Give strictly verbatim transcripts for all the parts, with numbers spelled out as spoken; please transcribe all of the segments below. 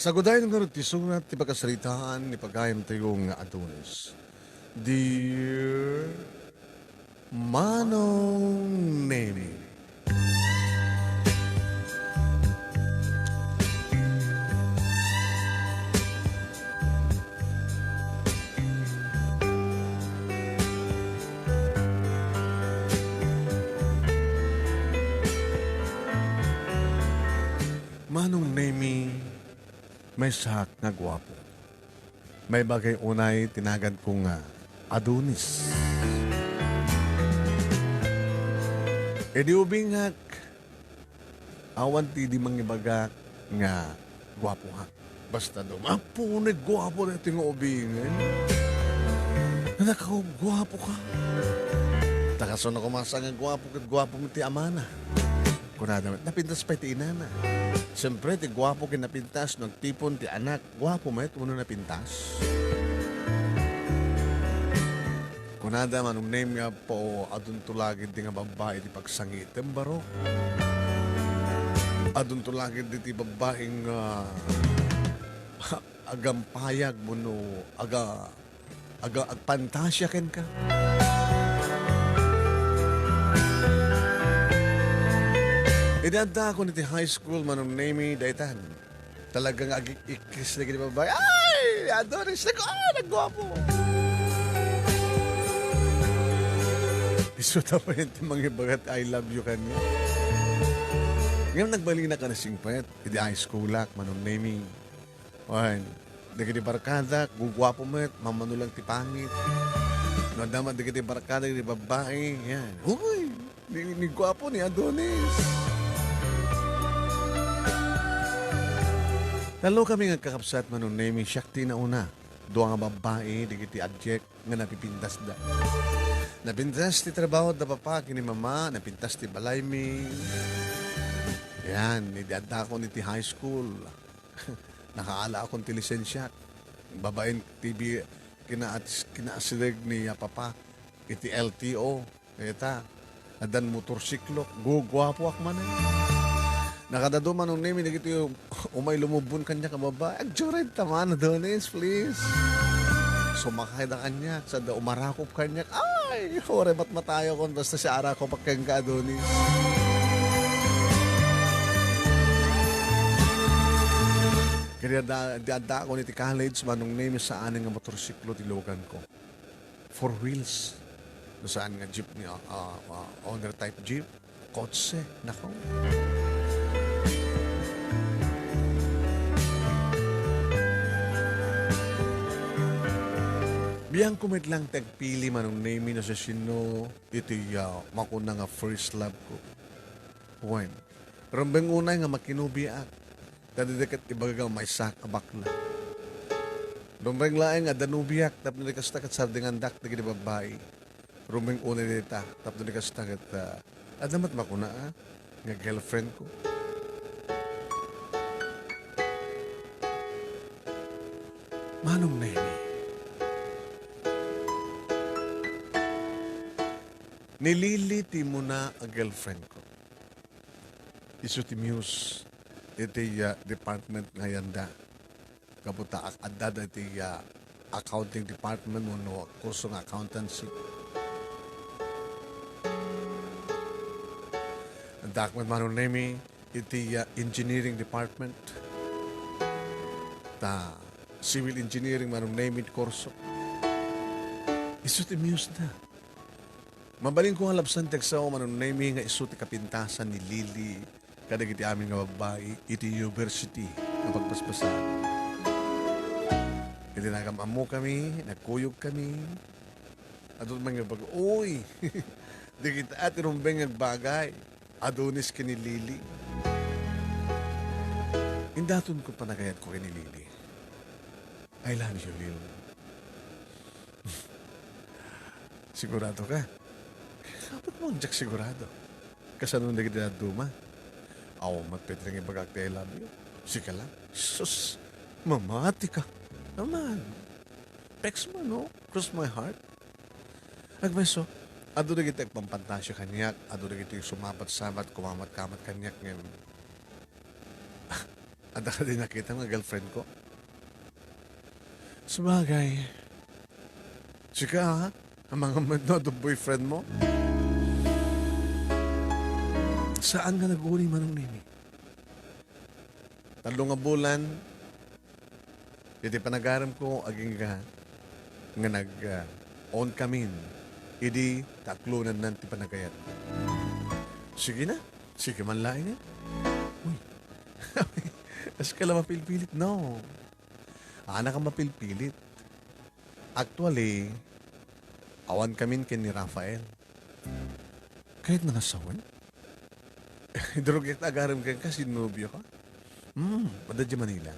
Sagudayen ngarud ti surat ti pakasaritaan ni pagayamtayo nga Adonis. Dear Manong Nemi. Manong Nemi, maysaak nga guapo. Maibagay unay ti naganko nga Adonis. Idi ubingak, awan ti di mangibagak nga guapoak. Basta dumapo ni guapo daytoy nga ubingak. Nakaw, guapo ka. Ta kasano koma sa nga guapo ket guapo met ti amana. Kunada met, napintas pay ti inana. Siyempre, ti guapo ken napintas no agtipon ti anak, guapo met wenno napintas. Kunada, Manong Nemi, nga, "Apo, adunto la ketdi nga babbai ti pagsangitem, baro. Adunto la ketdi ti babbai nga agampayag wenno aga-, aga-, agpantasia kenka." Idi addaakon iti high school, Manong Nemi, daytan. Talaga nga agi-, ikkis dagiti babbai. Ay! Adonis, nag-, ah, nagguapo! Isu ta pay ti mangibaga ti "I love you" kaniak. Ngem nagbalinak a nasingpet, idi high schoolak, Manong Nemi. Wen, dagiti barkadak, guguapo met, mammano lang ti pangit. No adda met dagiti barkada, dagiti babbai, yan. Uy! Ni, ni guapo ni Adonis. Tallo kami nga kakabsat, Manong Nemi, siak ti nauna. Dua nga babbai, dagiti abjek nga napipintasda. Napintas ti trabaho da papa ken ni mama, napintas ti balaymi. Yan, idi addaakon iti high school. Nakaalaakon ti lisensiak. Babaen ti bi-, kinaats-, kinaasideg ni, ah, papa iti L T O. Ita, addan motorsiklo, guguapoak manen. Nakadadu, Manong Nemi, dagiti umay lumubbon kaniak a babbai. Agdiay ta man, Adonis, please. Sumakayda kaniak, sada umarakop kaniak. Ay, uray matmatayakon, basta siak arakopak kenka, Adonis. Kadi adda, di addaakon iti college, Manong Nemi, saanen nga motorsiklo ti luganko. Four wheels. No saan nga jeep ni, ah, ah, ah, owner type jeep, kotse, nako. Biangko met lang ti agpili, Manong Nemi, no sisino iti, ah, makuna nga first love ko. Wen, rumbeng unay nga makinobiaak. Ta dida ket ibaga nga maysaak a bakla. Rumbeng laeng adda nobiak tapno di kasta ket sardingandak dagiti babbai. Rumbeng unay dayta tapno di kasta ket, ah, adda met makuna, ah, nga girlfriend ko. Manong Nemi. Ni Lily ti muna a girlfriend ko. Isu ti muse iti, ah, department nga ayanda. Gapu ta ak-, addada iti, ah, accounting department wenno kurso nga accountancy. Addaak met, Manong Nemi, iti, ah, engineering department. Ta civil engineering, Manong Nemi, ti kurso. Isu ti muse da. Mabalinko nga labsan ti agsao, Manong Nemi, nga isu ti kapintasan ni Lily kadagiti amin nga babbai iti university nga pagbasbasaan. Iti nagam-ammokami, nagkuyogkami, adun man nga bag-, uy! Dagita ti rumbeng nga agbagay. Adonis ken ni Lily. Indatonko panagayatko ken ni Lily. I love you, Lil. Sigurado ka? Apay koma diak sigurado? Kasano dagiti dadduma? Awan met pwede nga ibagak ti I love you. Sika lang. Sus, mamati ka. Naman. Text mo, no? Cross my heart. Agpayso, adu dagiti agpampantasia kaniak, adu dagiti sumabat-sabat, kumamat-kamat kaniak, ngem, Adda kadi nakitam nga girlfriend ko? Sabagay, sika, ha? Amangan met no adu boyfriend mo? Saan nga naguli, Manong Nemi? Tallo nga bulan, iti panagarem ko, agingga nga nag, ah, on kamin, idi taklonannan ti panagayat. Sige na, sige man laeng. Uy, aska la mapilpilit, no? Anak a mapilpilit. Actually, awan kamin ken ni Rafael. Kayat na nga sawen? Idurog ket agarem kenka, sinnobio ka? Hmm, adda diay Manila.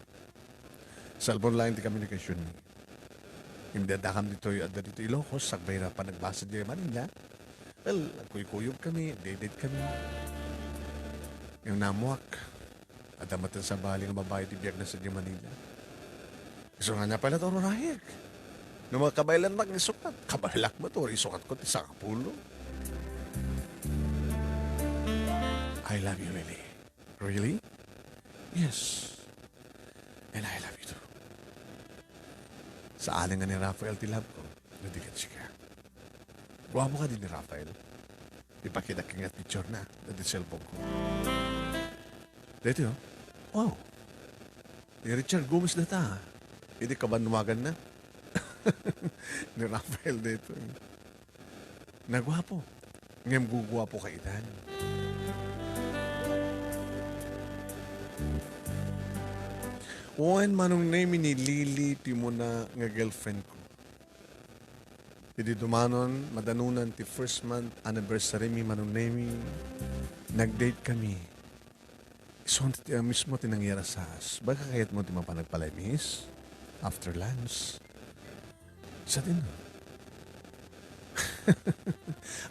Cellphone laeng ti komunikasion. Ngem idi addakam ditoy, adda ditoy Ilocos, sakbay ra panagbasa diay Manila. Well, agkuykuyog kami, date-date kami. Ngem naammoak, adda met sabali nga babai ti biagna sadiay Manila. Isu nga ania pay la ti ururayek? No makabaelannak nga isukat, kabaelak met, uray isukatko ti sangapulo. I love you, Lily. Really? Yes. And I love you too. Saan nga ni Rafael ti love ko, no di ket sika. Guapo kadi ni Rafael? Ipakitak nga picture na, ditoy cellphone ko. Daytoy, oh. Wow. Ni Richard Gomez dayta. Idi kabanwaganna. Ni Rafael daytoy. Naguapo. Ngem guguapo ka itan. Wen, Manong Nemi, ni Lily ti umuna nga girlfriend ko. Idi dumanon, madanunan ti first month anniversary mi, Manong Nemi, nag-date kami. Isu ti, ah, mismo ti nangyari sa as. Baga kayatmo ti mapan agpalay-miss after lunch? Sadino?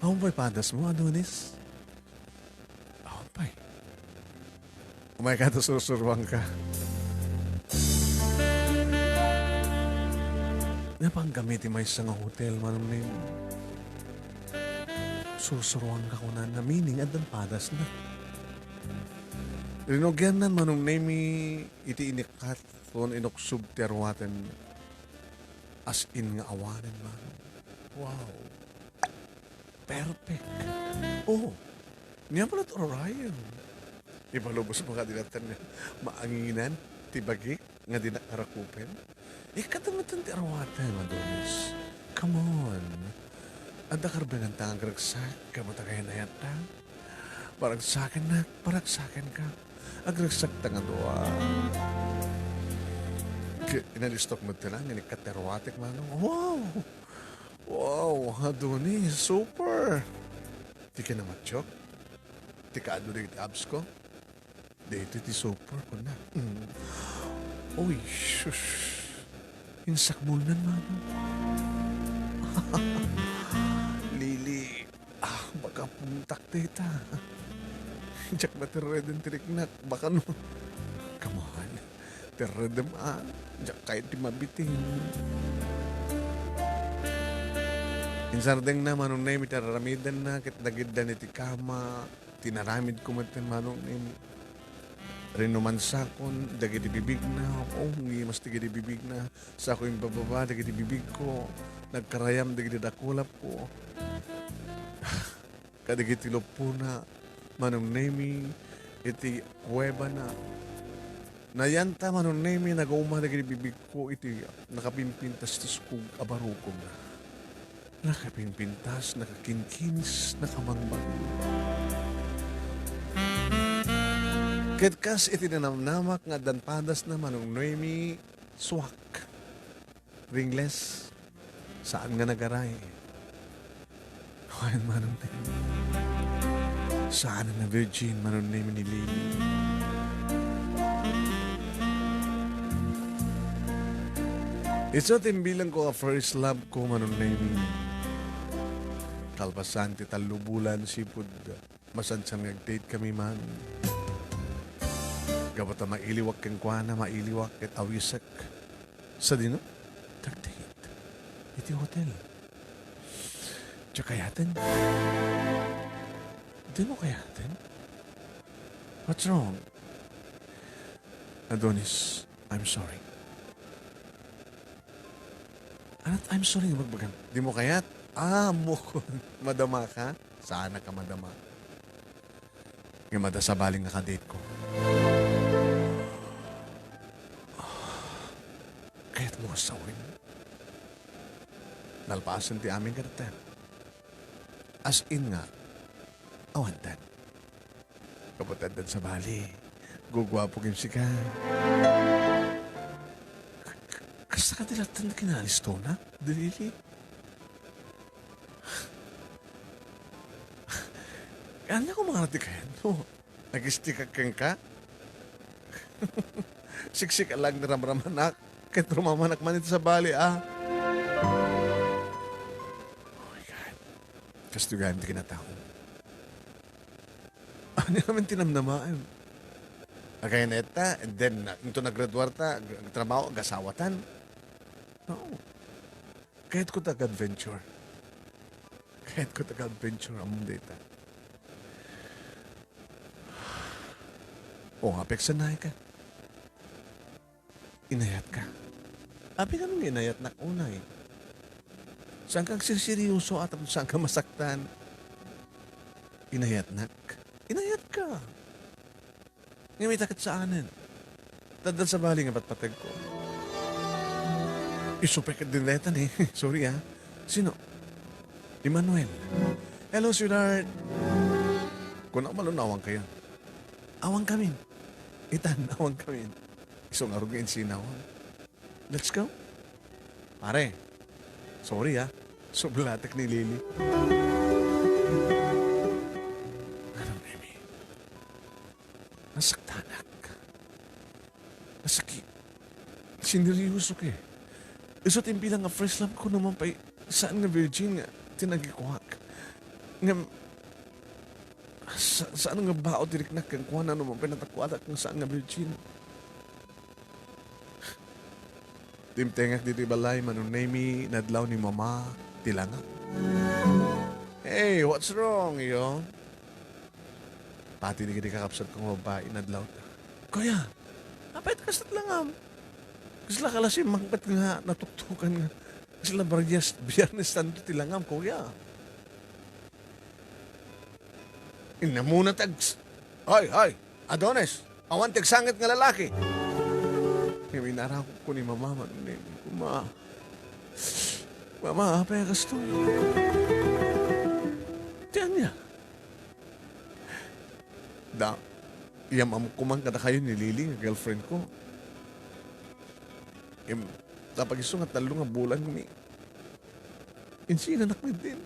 Awan pay padasmo, Adonis? Awan pay. Umayka ta sursuruanka. Napan kami ti maysa nga hotel, Manong Nemi. Sursuruanka kunana, meaning, addan padasna. Rinugiannan, Manong Nemi, iti inikkat ken inuksob ti aruaten. As in nga awanen, Manong. Wow. Perfect. Oh, nia pala ti ururayen. Ipalubos mo kadi latta nga maanginan ti bagik nga dinak arakupen? Ikkata metten ti aruaten, Adonis. Come on. Adda karbenganta nga agragsak, ket mo ta kayat-ayatta? Paragsakennak, paragsakenka. Agragsak ta nga dua. Ket inalistok metten nga inikkat ti aruatek, Manong. Wow! Wow, Adonis, super! Ti kinamatiok? Ti kaadu dagiti abs ko? Daytoy ti super, kuna. Mm. Uy, sus! Insakmulnan, Manong. Lily, ah, baka pumuntak dayta. Diak matirreden ti riknak, baka no. Come on. Tirredem, ah. Diak kayat ti mabitin. Insardengna, Manong Nemi, ti ar-aramidenna, ket nagiddan iti kama, ti inaramidko metten, Manong Nemi. Rinumansakon dagiti bibigna, oh, ngimas dagiti bibigna. Sako imbababa dagiti bibigko, nagkarayam dagiti dakulapko. Kadagiti luppona, Manong Nemi, iti kuwebana. Nayanta, Manong Nemi, nagauma dagiti bibigko iti nakapimpintas ti sukog a barukogna. Nakapimpintas, nakakinkinis, nakabangbago. Ket kas iti nanamnamak nga addan padasna, Manong Nemi, suak. Ringles, saan nga nagaray. Wen, Manong Nemi. Saan nga virgin, Manong Nemi, ni Lily. Isu ti imbilangko a first love ko, Manong Nemi. Kalpasan ti tallo bulan, sipud masansan nga ag-date kami man. Gapu ta mailiwak kenkuana, mailiwak ket awisek. Sadino? Nag-date. Iti hotel. Diak kayaten. Dimo kayaten? What's wrong? Adonis, I'm sorry. Anat, "I'm sorry" nga bagbagam? Dimo kayat? Ah, ammok. Madama ka? Saanak a madama. Nga adda sabali nga ka-date ko. Kayatmo nga sawen? Nalpasen ti amin kadatta. As in nga, awanten. Kapataddan sabali. Guguapo gayam sika. K-, k-, kasta kadi latta ti kinalistona, Lily? Ania koma nga ti kayatmo? Nag-istikak kenka? Siksik a lang ni ramramanak, ket rumamanak man iti sabali, a. Oh my God. Kastoy gayam ti kinatao. Ania ngamin ti namnamaem? Agay na ita, and then, uh, into naggraduar ta, ag-, agtrabaho, agasawatan. No. Kayatko ta ag-adventure. Kayatko ta ag-adventure, ammom dayta. O, apeksanay ka. Inayatka. Apay ngano nga inayatnak unay? Saanka agserseryoso a tapno saanka masaktan? Inayatnak? Inayatka. Ngem ita ket saanen. Addan sabali nga patpategko. Isu pay ket dinleta ni. Sorry, ah. Sino? Emmanuel. Hello, sweetheart. Kunak man no awan kayo. Awan kami. Itan, awan kami. Isu ngarud nga insina. Let's go. Pare, sorry, ah. Sublatek ni Lily. Alam, Amy, nasaktanak. Nasakit. Sineryoso ka, eh. Isu ti imbilang nga first love ko naman pay saan nga virgin nga tinagikuak. Ngem, sa-, saan nga bao ti riknak kenkuana no mapan natakuadak nga saan nga virgin? Dimtengak ditoy balay, Manong Nemy, nadlaw ni Mama, ti langam. Hey, what's wrong, yo? Pati ni kadi kakabsat kong babae, nadlaw ta. Kuya, apay ti kastat langam? Kasla kalasi mangpet nga natuktukan nga. Kasla Biyernes, Biyernes Santo ti langam, kuya. Inamuna tags. Hoy, hoy, Adonis, awan tagsangit nga lalaki. Ngem inaramidko ni Mama, Manong Nemy, Ma. Mama, apay a kastoy? Ti ania? Da, iyam-amok man kadakayo ni Lily nga girlfriend ko. Im, tapag isu nga tallo nga bulan mi. Insinanak ni din.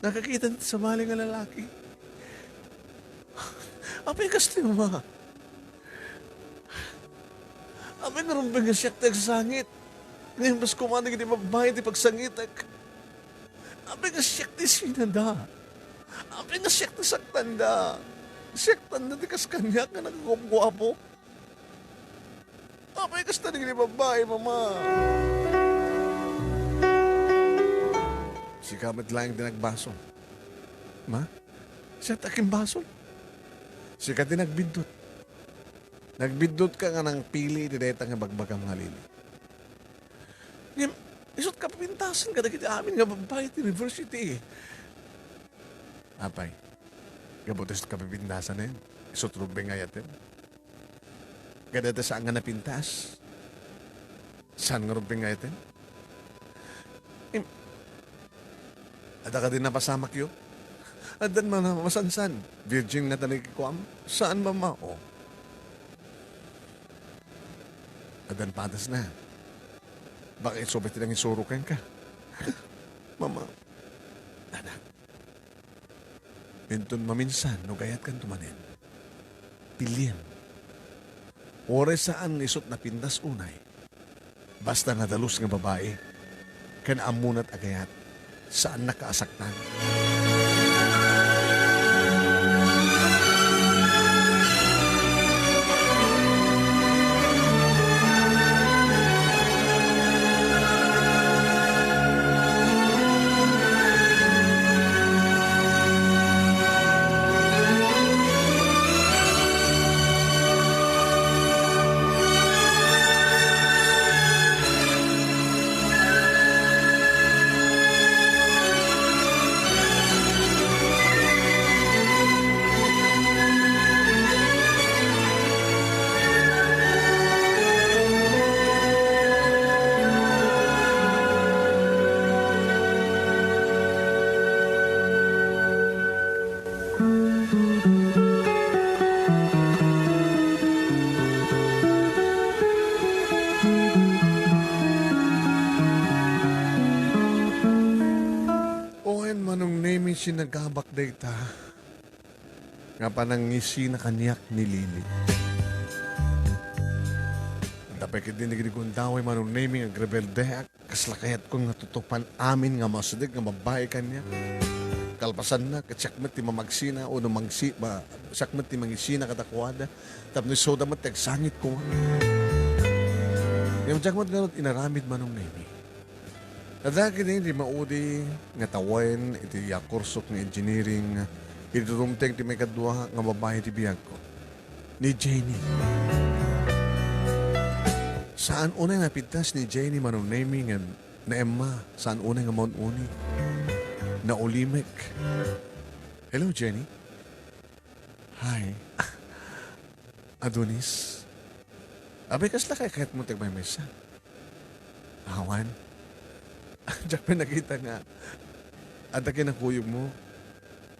Nakakita ti sabali nga lalaki. Apay kastoy, Ma? Apay nga rumbeng nga siak ti agsangit. Ngem kas kuman dagiti babbai ti pagsangitek. Apay nga siak ti sinada. Apay nga siak ti saktanda. Siak tanda ti kas kaniak nga nagguapguapo. Apay kasta dagiti babbai, Mama? Sika met laeng ti nagbasol. Ma? Siak ti akimbasol. Sika ti nagbiddut. Nagbiddutka nga nangpili iti dayta nga bagbagam nga Lily. Ngem, isut' kapipintasen kadagiti amin nga babbai ti university. Apay, gapu ta isut' kapipintasen, eh? Isut' rumbeng nga ayatem? Kadata saan nga napintas? Saan nga rumbeng nga ayatem? Im-, Adda kadi napasamakyo? Addan man a masansan. Virgin nga tanagikuam? Saan, Mama? Oh. Addan patasna. Baka isu pay ti nangisuro kenka. Mama. Anak. Inton maminsan no gayatkanto manen, piliem. Uray saan nga isut' napintas unay, basta nadalus nga babai, ken ammonat a gayat, saannaka a saktan. Sinagabak dayta nga panangisina kaniak ni Lily. Adda pay ketdi dagiti gundaway, Manong Nemy, nga agrebeldeak. Kasla kayatko nga tutupan amin nga masdek nga babbai kaniak. Kalpasanna, ket siak met ti mamagsina, o no mangsi-, ma-, siak met ti mangisina kadakuada. Tapno isuda met ti agsangit koma. Ngem diak met ngarud inaramid, Manong Nemy. Adda ketdi ti maudi nga tawen iti, ah, kursok nga engineering. Idi rumteng ti maikadua nga babbai ti biagko, ni Jenny. Saan unay napintas ni Jenny, Manong Nemy, ngem naemma. Saan unay nga maun-uni. Naulimek. Hello, Jenny. Hi. Adonis. Abay, kasla kayatmo ti agmaymaysa? Awan. Diak pay nakita nga adda kinakuyogmo.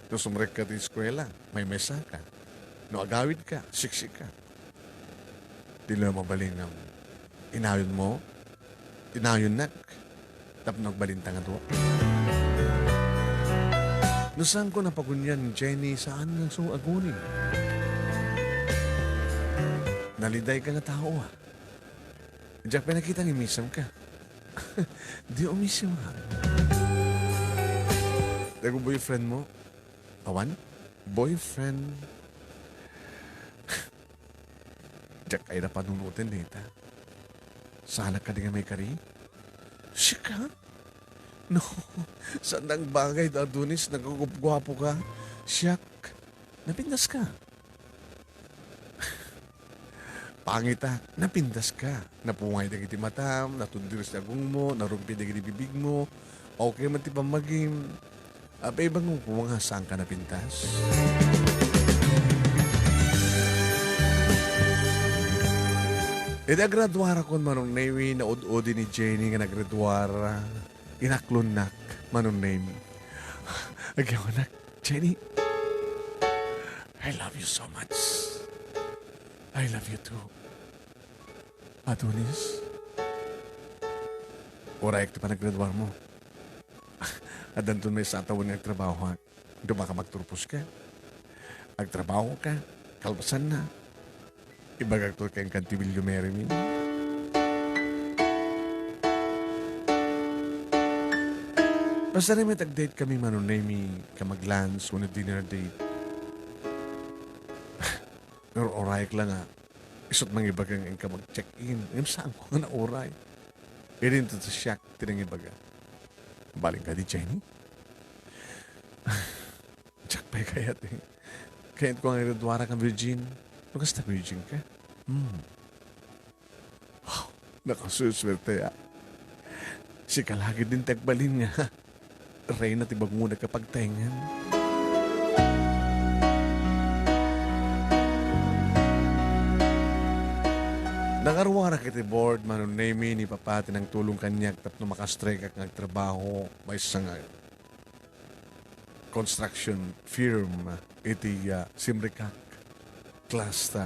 No sumrekka ti eskuela, maymaysa ka. No agawid ka, siksi ka. Di la mabalin nga inawid mo? Inayonnak tapno agbalinta nga dua. No saanko napagunian, Jenny, saan nga su aguni. Nalidayka nga tao, ah. Diak pay nakita nga umisemka. Di umisem, ha? Dayta boyfriend mo? Awan? Boyfriend? Diak kayat a panunoten dayta. Saanak kadi nga maikari? Sika? No, saan nga agbagay, Adonis, nagguguapguapo ka. Siak, napintas ka. Pangita, napintas ka. Napungay dagiti matam, natundiris ti agongmo, narumpi dagiti bibigmo. Okay man ti pammagim. Apay, ibagmo koma nga saanka napintas? Idi agraduarakon, Manong Nemy, naud-udi ni Jenny nga naggraduar. Inaklonnak, Manong Nemy. Agyawanak, Jenny. I love you so much. I love you too. Adonis, urayek ti panaggraduarmo. Addanton maysa a tawen nga agtrabahoak. Dumaka magturposka. Agtrabahoka. Kalpasanna, ibagakto kenka ti Bilyo Mary mi. Basta met ag-date kami, Manong Nemy, ka mag-lunch wenno dinner date. Ur-urayek la nga isut' mangibaga nga inka mag-check-in. Ngem saanko nga nauray. Idinto ti siak ti nangibaga. Mabalin kadi, Jenny? Diak pay kayat, eh. Kayatko nga iraduarak nga virgin. No kasta virgin ka? Hmm. Wow, nakasuersuerteak. Sika la ketdin ti agbalin nga reyna ti bangonak a pagtaengan. Nakaruarak iti board, Manong Nemy, ni Papa ti nangtulong kaniak tapno makastrikak nga agtrabaho maysa nga construction firm iti, ah, Simrikak class ta.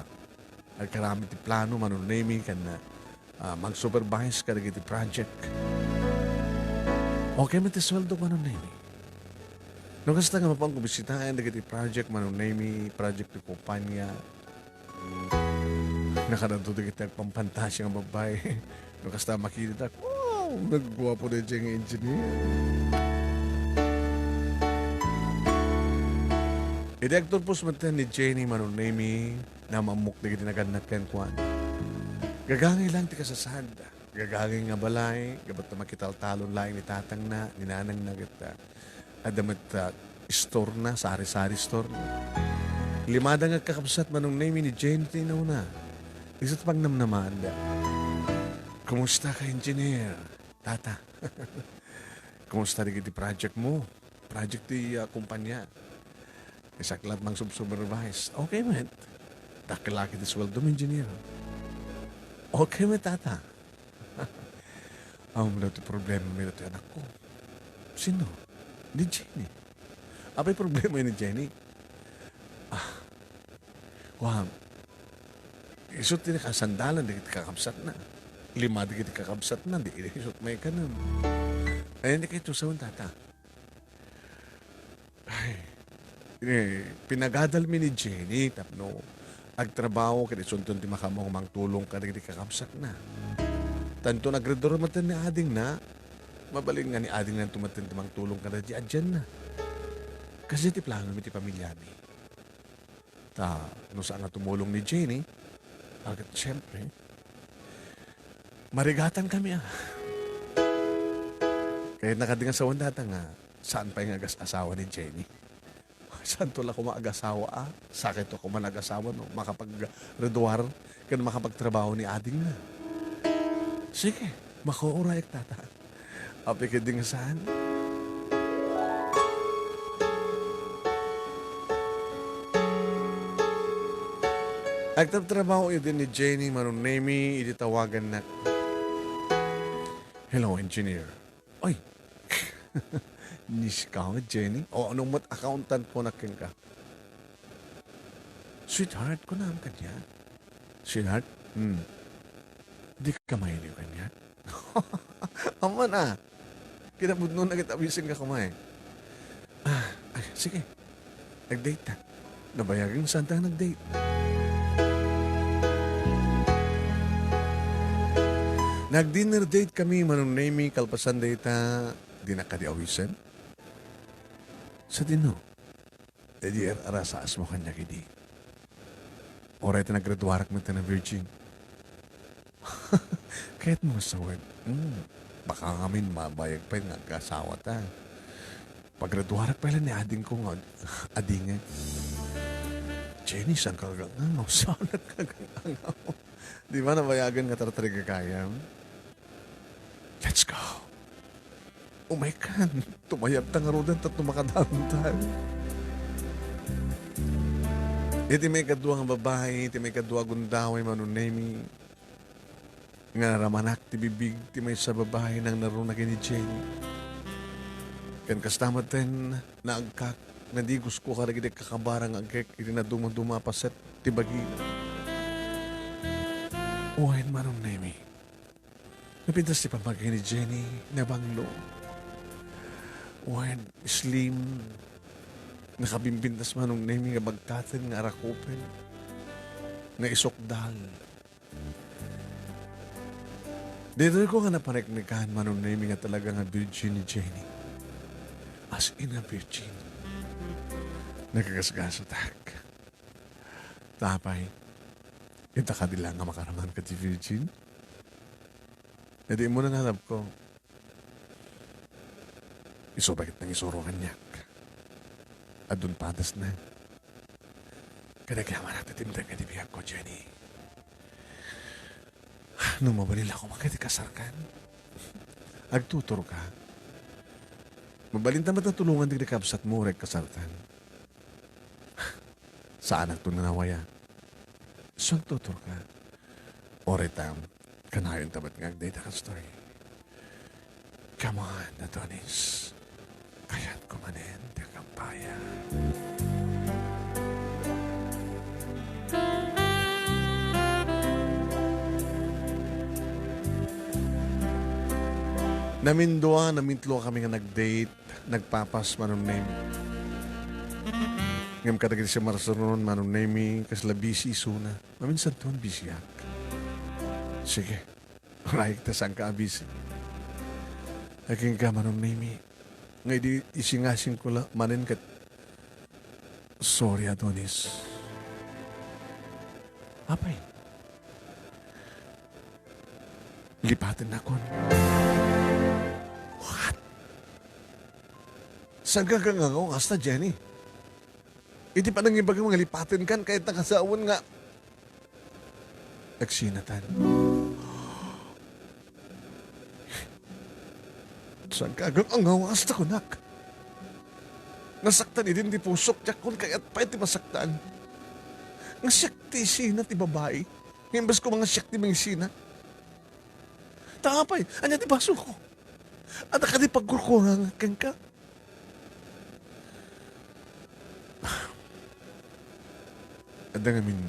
Agkarami ti plano, Manong Nemy, ken, ah, mag-supervise kadagiti project. Okay met ti sueldo, Manong Nemy. No kasta nga mapanko bisitaen dagiti project, Manong Nemy, project ti kumpanya, nakadanto dagiti agpampantasia nga babbai. No kasta makitaak, wow, nagguapo daydiay nga engineer. Idi agturpos metten ni Jenny, Manong Nemy, namammok dagiti nagannak kenkuana. Gagangay laeng ti kasasad. Gagangay nga balay, gapu ta makitaltalon laeng ni tatangna, ni nanangna, ket, ah, adda met, ah, istorna, sari-sari istorna. Limada nga agkakabsat, Manong Nemy, ni Jenny ti nauna. Isu ti pangnamnamaanda. Kumusta ka, engineer? Tata. Kumusta dagiti project mo? Project ti, ah, kumpanya. Isak laeng mangsubsupervise. Okay met. Dakkel la ket ti sueldom, engineer. Okay met, tata. Ammom ti problema mi ditoy anakko. Sino? Ni Jenny. Apay problema ni Jenny? Ah, kuan, isu ti nakasandalan dagiti kakabsatna. Lima dagiti kakabsatna, di isu ti maikanem. Ayan, di kayo tusawen, tata. Eh, pinagadalmi ni Jenny tapno agtrabaho ket isunton ti makaammo nga mangtulong kadagiti kakabsatna. Tanto nagredor metten ni adingna, mabalin nga ni adingna metten ti mangtulong kadagiti adianna. Kasdiay ti planomi ti pamiliami. Ta, no saan nga tumulong ni Jenny, agad, siyempre, marigatan kami, ah. Kayatna kadi nga sawen dayta nga saan pay nga agas-asawa ni Jenny. Saanto la koma agasawa, a? Sakitto koma nga agasawa no makapagreduar ken makapagtrabaho ni adingna. Sige, makuurayak, tata. Apay ketdi nga saan? Agtrabtrabaho idi ni Jenny, Manong Nemy, idi tawagannak. Hello, engineer. Oy! Ni sika nga Jenny? O, anong met accountant ko na kenka? Sweetheart, kunam kaniak. Sweetheart? Hmm. Di ka mailiw kaniak? Aman, ah. Kinapudno na kita, bisin ka kumain. Ah, ay, sige. Nag-date ta. Nabayagan nga saan ta nag-date. Nag-dinner date kami, Manong Nemy, kalpasan dayta, dinak kadi awisen. Sadino? Idi ar-arasaasmo kaniak idi. Uray ta naggraduarak met ta nga virgin. Kayatmo nga sawen? Hmm. Baka ngamin mabayag pay nga agkasawa ta. Paggraduarak pay la ni adingko nga adingek. Jenny, saan ka agangaw? Saan ka agangaw? Di ba nabayagan nga tartariga gayam? Let's go. Umaykan. Tumayabta ngaruden tapno makadarontan. Iti maikadua nga babai, iti maikadua a gundaway, Manong Nemy, nga naramanak ti bibiag ti maysa a babai nga nangnaruna ken ni Jenny. Ken kasta metten, naagkak nga di gusko kadagiti kakabara nga agkek iti nadumaduma a paset ti bagina. Wen, Manong Nemy, napintas ti pamagay ni Jenny, nabanglo. Wen, slim, nakabimbintas, Manong Nemy, nga bagtaten nga arakupen, nga isukdal. Ditoy ko nga napaneknekan, Manong Nemy, nga talaga nga virgin ni Jenny. As in a virgin. Nagagasgasatak. Ta apay, ita kadi la nga makaraman kadi virgin? Idi immuna, nalabko. Isu pay ket nangisuro kaniak. Adun padasna. Ket agyamanak ti dimteng iti biagko, Jenny. No mabalin la koma ket kasarkan, agtuturka. Mabalinta met a tulongan dagiti kabsatmo uray kasartan. Saanakton nga nawaya. Isu agtuturka. Uray ta, kanayonta met nga agdayta kastoy. Come on, Adonis. Kayatko manen ti agampayam. Namindua, namintulo kami nga nag-date, nagpapas, Manong Nemy. Ngem kadagiti simarsarunon, Manong Nemy, kasla busy isuna. Maminsanton, busyak. Sige. Uray ta saanka a busy. Akinka, Manong Nemy, nga idi isingasingko la manen ket, sorry, Adonis. Apay? Lipatennakon. What? Saanka nga agangaw kasta, Jenny? Iti panangibagam nga lipatenkan, kayatna nga sawen nga agsinatan. Saanka nga agangaw kasta kunak? Nasaktan idin ti pusok, diak kayat pay ti masaktan. Nga siak ti isina ti babai, nga imbes koma nga siak ti mangisina. Ta apay, ania ti basolko? Adda kadi pagkurkurangak kenka? Adda ngamin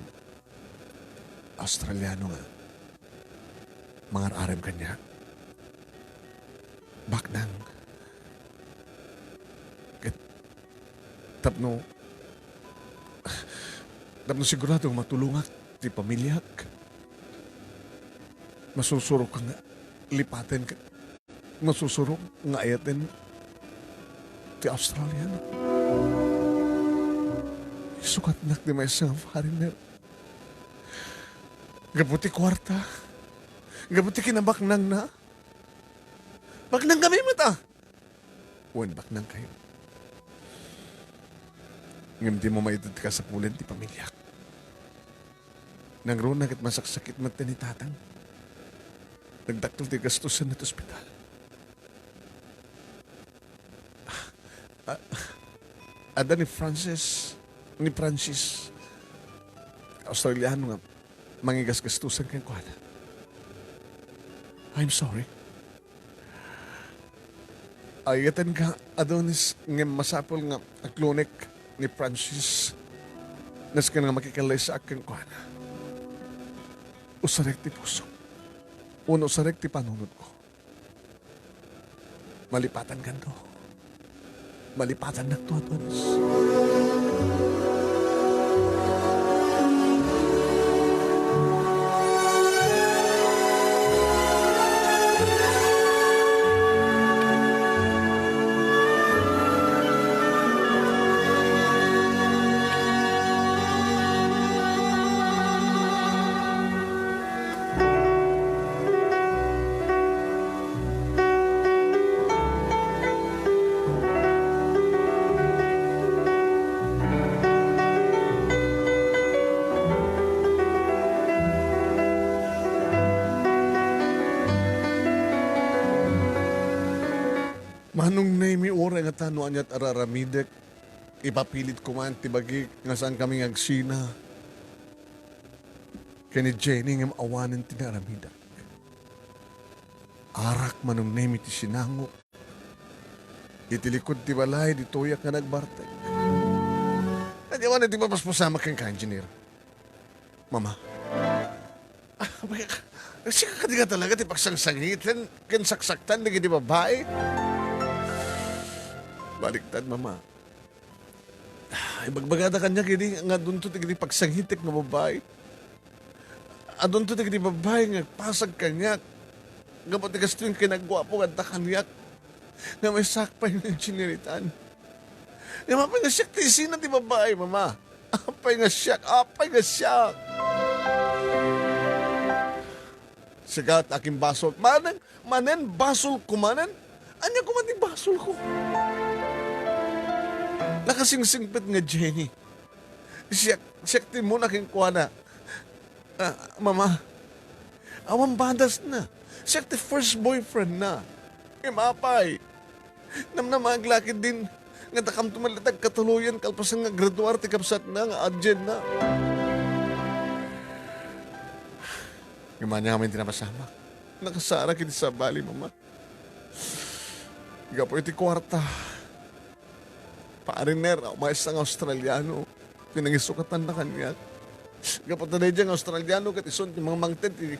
Australiano nga mangar-arem kaniak. Baknang. Ket tapno Tapno sigurado nga matulongak ti pamiliak, masursurok nga lipaten ket masursurok nga ayaten ti Australiano. Isukatnak ti maysa nga foreigner. Gapu ti kuarta, gapu ti kinabaknangna, baknangkami met a. Wen, baknangkayo. Ngem dimo maited ti kasapulan ti pamiliak. Nangruna ket masaksakit met ni tatang. Nagdakkel ti gastusan iti ospital. Ah, ah, adda ni Francis, ni Francis, Australiano nga mangigasgastusan kenkuana. I'm sorry. Ayatenka, Adonis, ngem masapul nga aglunek ni Francis. Nasken nga makikallaysaak kenkuana. Usarek ti pusok. Wenno usarek ti panunotko. Malipatankanto. Malipatannakto, Adonis. Manong Nemi, uray ngata no aniat a raramidek, ipapilitko man ti bagik nga saankami nga agsina ken ni Jenny ngem awanen ti naaramidak. Arak, Manong Nemi, ti sinangok iti likud ti balay ditoyak nga nagbartek. Ania man ti mapaspasamak kenka, Engineer? Mama. Ah, sika kadi nga talaga ti pagsangsangiten ken saksaktan dagiti babbai? Baliktad, Mama. Ibagbagada kaniak idi nga adunto dagiti pagsangitek nga babbai. Adunto dagiti babbai nga agpasag kaniak gapu ti kastoy nga kinagguapo nga adda kaniak nga maysaak pay nga insiniritan. Ngem apay nga siak ti isina ti babbai, Mama? Apay nga siak? Apay nga siak? Sigat, akin basol. Manen, manen, basolko manen. Ania koma ti basolko? Nakasingsingpet nga Jenny. Siak, siak ti immuna kenkuana. Ah, Mama, awan badasna. Siak ti first boyfriend na. Ngem apay, namnamag la ketdin nga dakamto met latta agkatuloyan kalpasan nga graduar ti kabsatna nga adienna. Ngem ania ngamin ti napasamak? Nakasarak iti sabali, Mama. Gapu iti kuarta, pariner a maysa nga Australiano ti nangisukatanna kaniak. Gapu ta daydiay nga Australiano ket isu ti mangmangted ti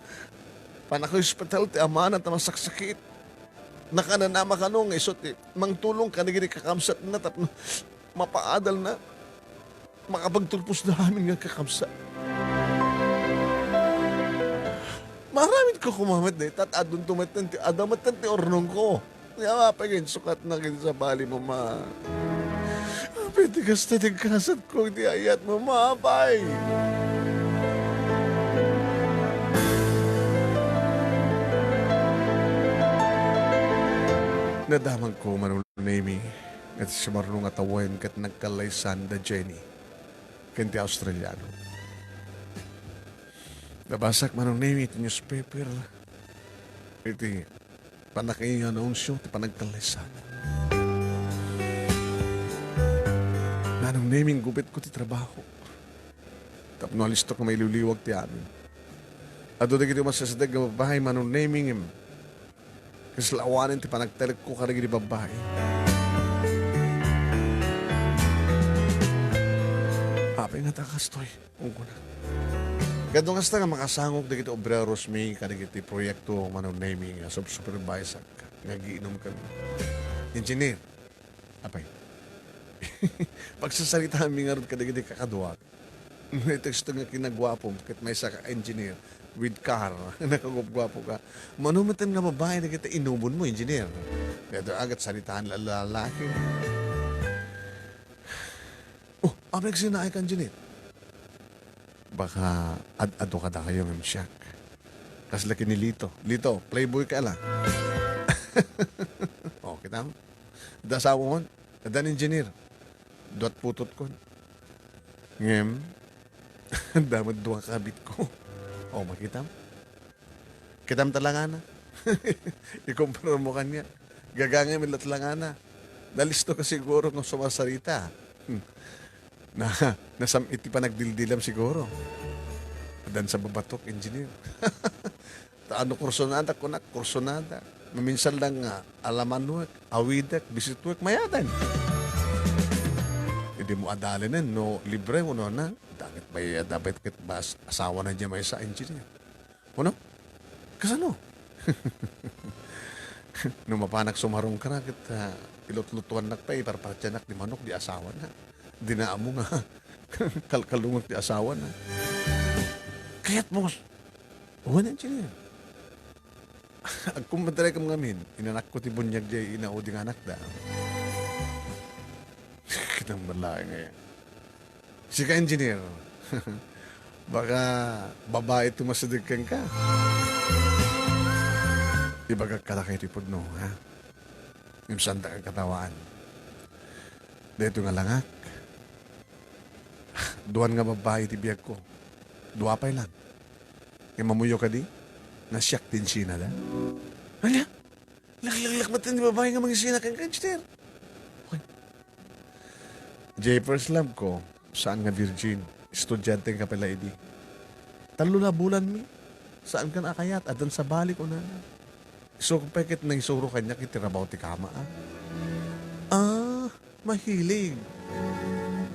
pannakaospital ti amana ta masaksakit. Nakananama kano nga isu ti mangtulong kadagiti kakabsatna tapno mapaadalna. Makapagturpos da amin nga kakabsat. Maaramidko koma met dayta, adunto met ti, adda met ti urnongko. Nga apay nga insukatna ken sabali, Mama. Apay ti kasta ti kasatko iti ayat, Mama, apay? Nadamagko, Manong Nemi, nga ti sumarno nga tawen ket nagkallaysan da Jenny ken ti Australiano. Nabasak, Manong Nemi, iti newspaper iti pannakainnannunsio ti panagkallaysan. Manong Nemi, inggupitko ti trabaho tapno alistok nga mailiwliwag ti amin. Adu dagiti umasideg nga babbai, Manong Nemi, ngem kasla awanen ti panagtalekko kadagiti babbai. Apay ngata kastoy, kunkuna. Ket no kasta nga makasangok dagiti obreros mi kadagiti proyekto, Manong Nemi, nga sub-superviseak nga agiinom kami. Engineer, apay. Pagsasaritaanmi ngarud kadagiti kakaduak. Iti gusto nga kinaguapom, ket maysa ka engineer with car, nakaguapguapo ka. Mano met nga babae dagiti inubonmo, engineer? Daytoy a ket saritaan la-, lalaki. Oh, apay agsinaay ka, engineer? Baka ad-adu kadakayo ngem siak. Kasla ken ni Lito. Lito, playboy ka la. Oh, kitam? Adda asawam? Addan engineer. Duat putotkon. Ngem, adda met dua kabitko. Oh, makitam? Kitam ta langana. Ikumpara mo kaniak. Gagangay met la langana. Nalisto ka siguro nga sumarsarita. Hmm. Na, nasam-it ti panagdildilam siguro. Addan sa babatok, engineer. Ta ano, kursunada, kunak, kursunada. Maminsan lang nga, alamanwek, awidek, bisitwek, mayaten. Idi mo adalinen, no, libre mo, no, na. Dangit bayad, dapit ket bas, asawa na diay maysa, engineer. Ano? Kasano? No mapanak sumarong ka na, ket, ah, ilutlutuannak pay, iparpartianak di manok, di asawa na. Di na ammo nga, kalkalungek di asawa na. Kayat mo, wen, engineer. Agkumbadrekam ngamin, inanakko ti buniag diay inaudi nga anakda. Kitang ballaeng aya. Sika, engineer. Baka babae ti masideg kenka. Ibagak kadakayo ti pudno, ha? Ngem saanta kakatawaan. Daytoy nga langak. Duan nga babae ti biagko. Dua pay lang. Ngem ammoyo kadi, nga siak ti insinada. Ania? Naglaglak met ti babae nga mangisina kenka, engineer. Okay. Jay, first love ko, saan nga virgin. Estudiante nga pala idi. Tallo la bulan mi. Saan kan a kayat? Addan sa balik, unana. Isu pay ket nangisuro kaniak iti rabaw ti kama, ah. Ah, mahilig.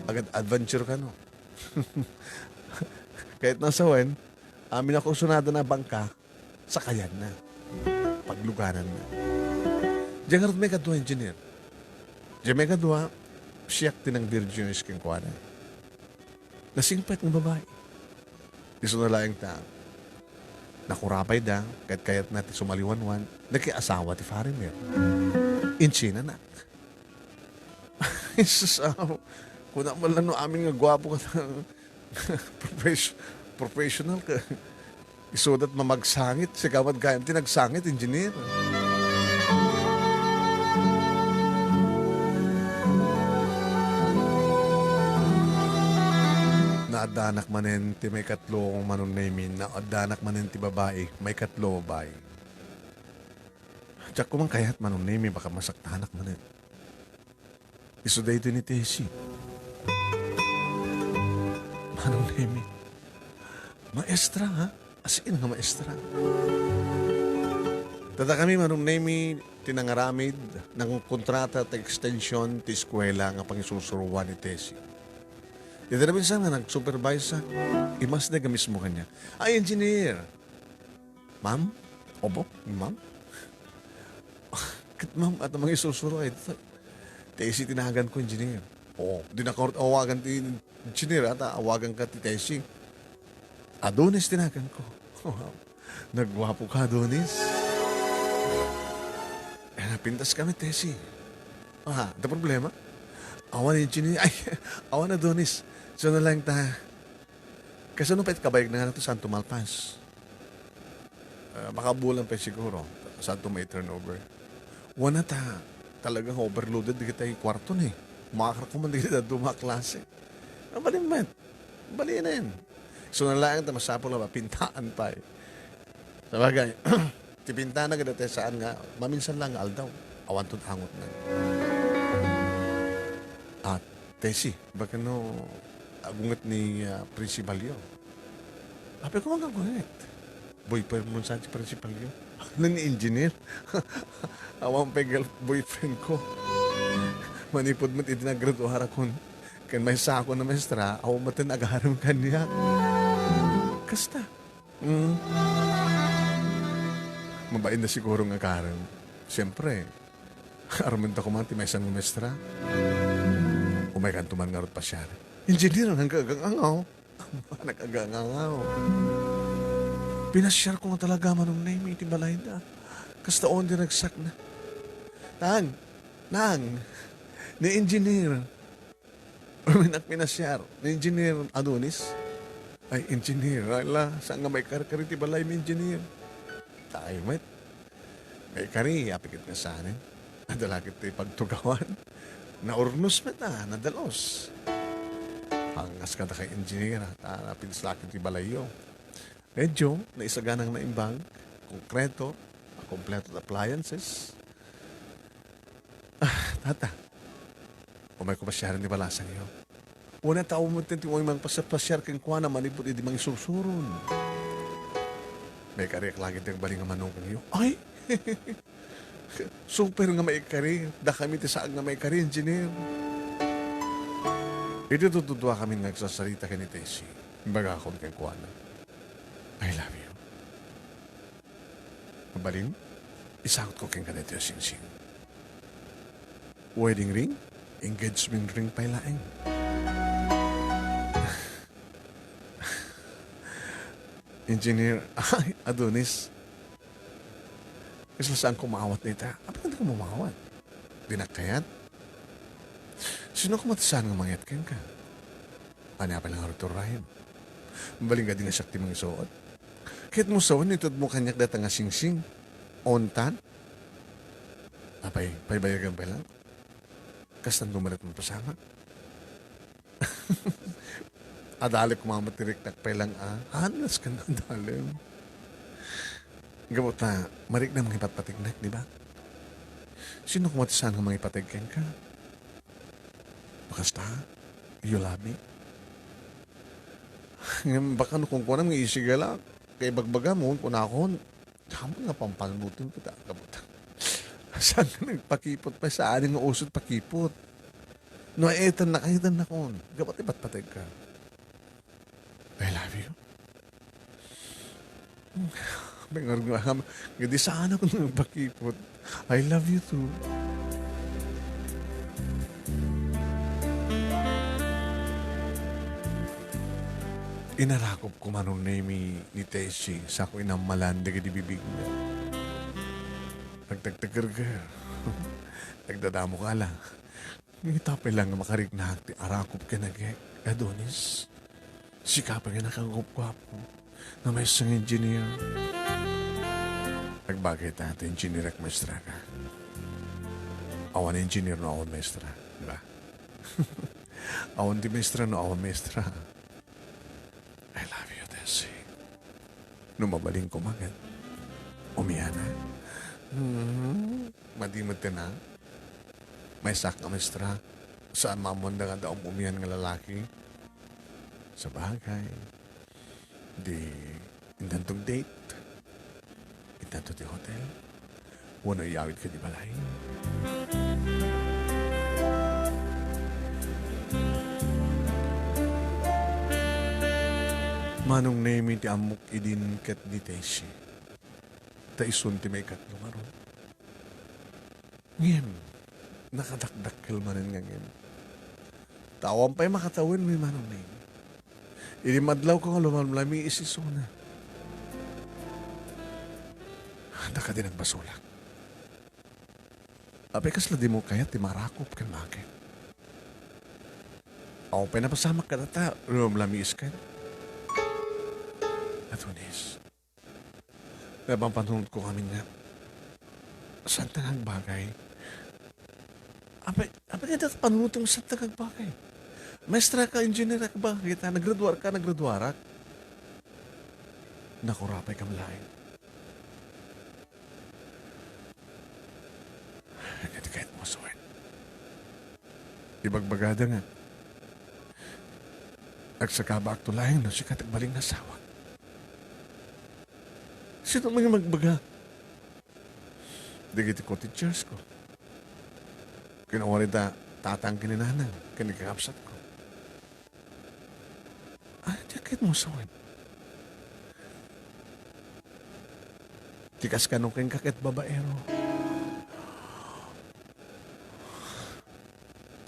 Agad adventure kano. Kayat na sawen, amin a kursunada na bangka, sakayanna. Paglugananna. Diay ngarud maikadua, engineer. Diay maikadua, siak ti nang virginis kenkuana. Nasingpet nga babai. Isuna laeng ta, nakurapayda, ket kayatna ti sumaliwanwan, nakiasawa ti foreigner. Insinanak. Jesus, aw. Kuna man lang no amin nga guapo ka na profes-, professional ka. Isudat mamagsangit, sika met gayam ti nagsangit, engineer. Naaddanak manen ti maikatlo, Manong Nemy. Naaddanak manen ti babai, maikatlo, babai. Diak ko man kayat, Manong Nemy, baka masaktanak manen. Isu daytoy ni Tessie. Manong Nemy. Maestra, ha? As in nga maestra. Dakami, Manong Nemy, ti nangaramid, nangkontrata ti extension ti eskuela nga pangisursuroan ni Tessie. Iti naminsan nga nagsupervise, imasda nga mismo kaniak. Ay, engineer! Ma'am? Opo, ma'am? Ket ma'am, adda mangisursuro ay dita. Tessie ti naganko, engineer. Oo, dinaka awagan ti engineer, ta awaganka ti Tessie. Adonis ti naganko. Nagguapo ka, Adonis. Eh, napintas kami, Tessie. Ah, adda problema? Awan, engineer. Ay, awan, Adonis. Isuna lang ta. Kasano pay ti kabaeganna nga Santo Malpas? Ah, makabulan pay siguro. Santo may turnover. Wana ta, talagang overloaded dagiti kuarto ni. Makakarakuman dagiti dadduma a klase. Mabalin met. Balinen. Isuna laeng ta masapul nga mapintaan pay. Sabagay, ti pintana kadatayo saan nga maminsan lang nga aldaw. Awanton angotna. Ah, Tessie, baka no agunget ni, ah, Principalyo. Apay ko man nga agunget. Boyfriend mo sa ti Principalyo. Ano ni engineer? Awan pay girl-, boyfriend ko. Manipud met iti naggraduarakon. Ken maysa ako nga maestra, awan met ti agarem kaniak. Kasta. Mm. Mabain na siguro nga agarem. Siyempre, aramidda koma ti maysa nga maestra. Umaykanto man ngarud pasiar. Engineer, ang gagang-angaw. Nakagangangaw. Pinasiarko nga talaga, Manong Nemi, iti balayda. Kasta on ti ragsakna. Nang! Nang! Ni engineer. Uminak pinasiar. Ni engineer Adonis. Ay, engineer. Ala, saan nga maikarkari ti balay mi, engineer? Tayo met. Maikari, apay ket nga saan, eh. Adda la ket ti pagtugawan. Naurnos met a, nadalos. Pangas kadakay engineer, a, ta napinslaken ti balayyo. Medyo, naisaganang naimbag, konkreto, a, kompleto ti appliances. Ah, tata, umayko pasiaren ti balasangyo. Wen, tao met ti umay mangpasiar-pasiar kenkuana manipud idi mangisursuron. Maikariak la ket ti agbalin nga manukenyo. Ay! Super nga maikari. Dakami ti saan nga maikari, engineer. Idi tudtuduakamin nga agsasarita ken ni Tessie, imbagakon kenkuana, "I love you." Mabalin, isangotko kenka daytoy a singsing. Wedding ring? Engagement ring pay laeng. Engineer, ay, Adonis. Kasla saanko maawat dayta? Apay nga dika maawat? Dinak kayat? Sino koma ti saan nga mangayat kenka? Ania pay la nga ruturayem? Mabalin kadi nga siak ti mangisuot? Ket mo sawen, itedmo kaniak dayta nga singsing. Ontan? Apay, paibayagan pay la? Kastan dumalit mo pasamak? Adalek koma met ti riknak pay lang a. Hanas ken adalem. Gapu ta, marikna mangipatpategnak, di ba? Sino koma ti saan nga mangipateg kenka? Bakasta, you love me? Ngem baka no kunkuanam nga isigalak, kaibagbagam, kunakon, Ammon nga pampanunotem ket, ah, kabutang. Saan nga nagpakipot pay? Saan nga uso ti pakipot? No ay-ayatennak, ay-ayatennakon. Gapu ta ipatpategka. I love you. May ngarud nga ham-, nga di saan ako nagpakipot. I love you too. Inarakop ko, Manong Nemi, ni Tessie, sako inammalan dagiti bibigna. Nagtagtagerger. Nagdadamo ka la. Ngem ita pay lang nga makariknak ti arakop ken agek, Adonis. Sika pay nga nakagupguapo nga maysa nga engineer. Agbagay ta ti engineer ket maestra ka. Awan engineer no awan maestra, di ba? Awan ti maestra no awan maestra. I love you, Tessie. No mabalin koma ket, umiana. Hmm, madi met ti na. Maysak nga maestra, saan maammoanda nga adda um-umian nga lalaki? Sabagay, di intantog date, intanto ti hotel, wenno iyawid ka di balay. Manong Nemi ti ammok idin ket ni Tessie. Ta isun ti maikatlo ngarud. Ngem, nakadakdakkel manen nga ngem. Ta awan pay makatawen, Manong Neng. Idi madlawko nga lumamlamiis isuna. Anda kadi nagbasolak? Apay kasla dimo kayat ti marakop ken maket? Awan pay napasamak kadata, lumamlamiis ken. Adonis. Napampanunotko ngamin nga, saanta nga agbagay? Apay, apay nga dayta panunotem, saanta nga agbagay? Maestra ka, engineer ka ba? Kita, naggraduar ka, naggraduarak. Nakurapay kam laeng. Kadi kayat mo, Soen. Ibagbagada nga, agsakabaakto laeng no sika ti agbalin nga asawak. Sino man nga magbaga? Dagiti co-teachers ko. Kinawari da tatang ken ni nanang, ken ni kakabsat ko. Ay, diak kayat mo sawen. Ti kas kano kenka ket babaero.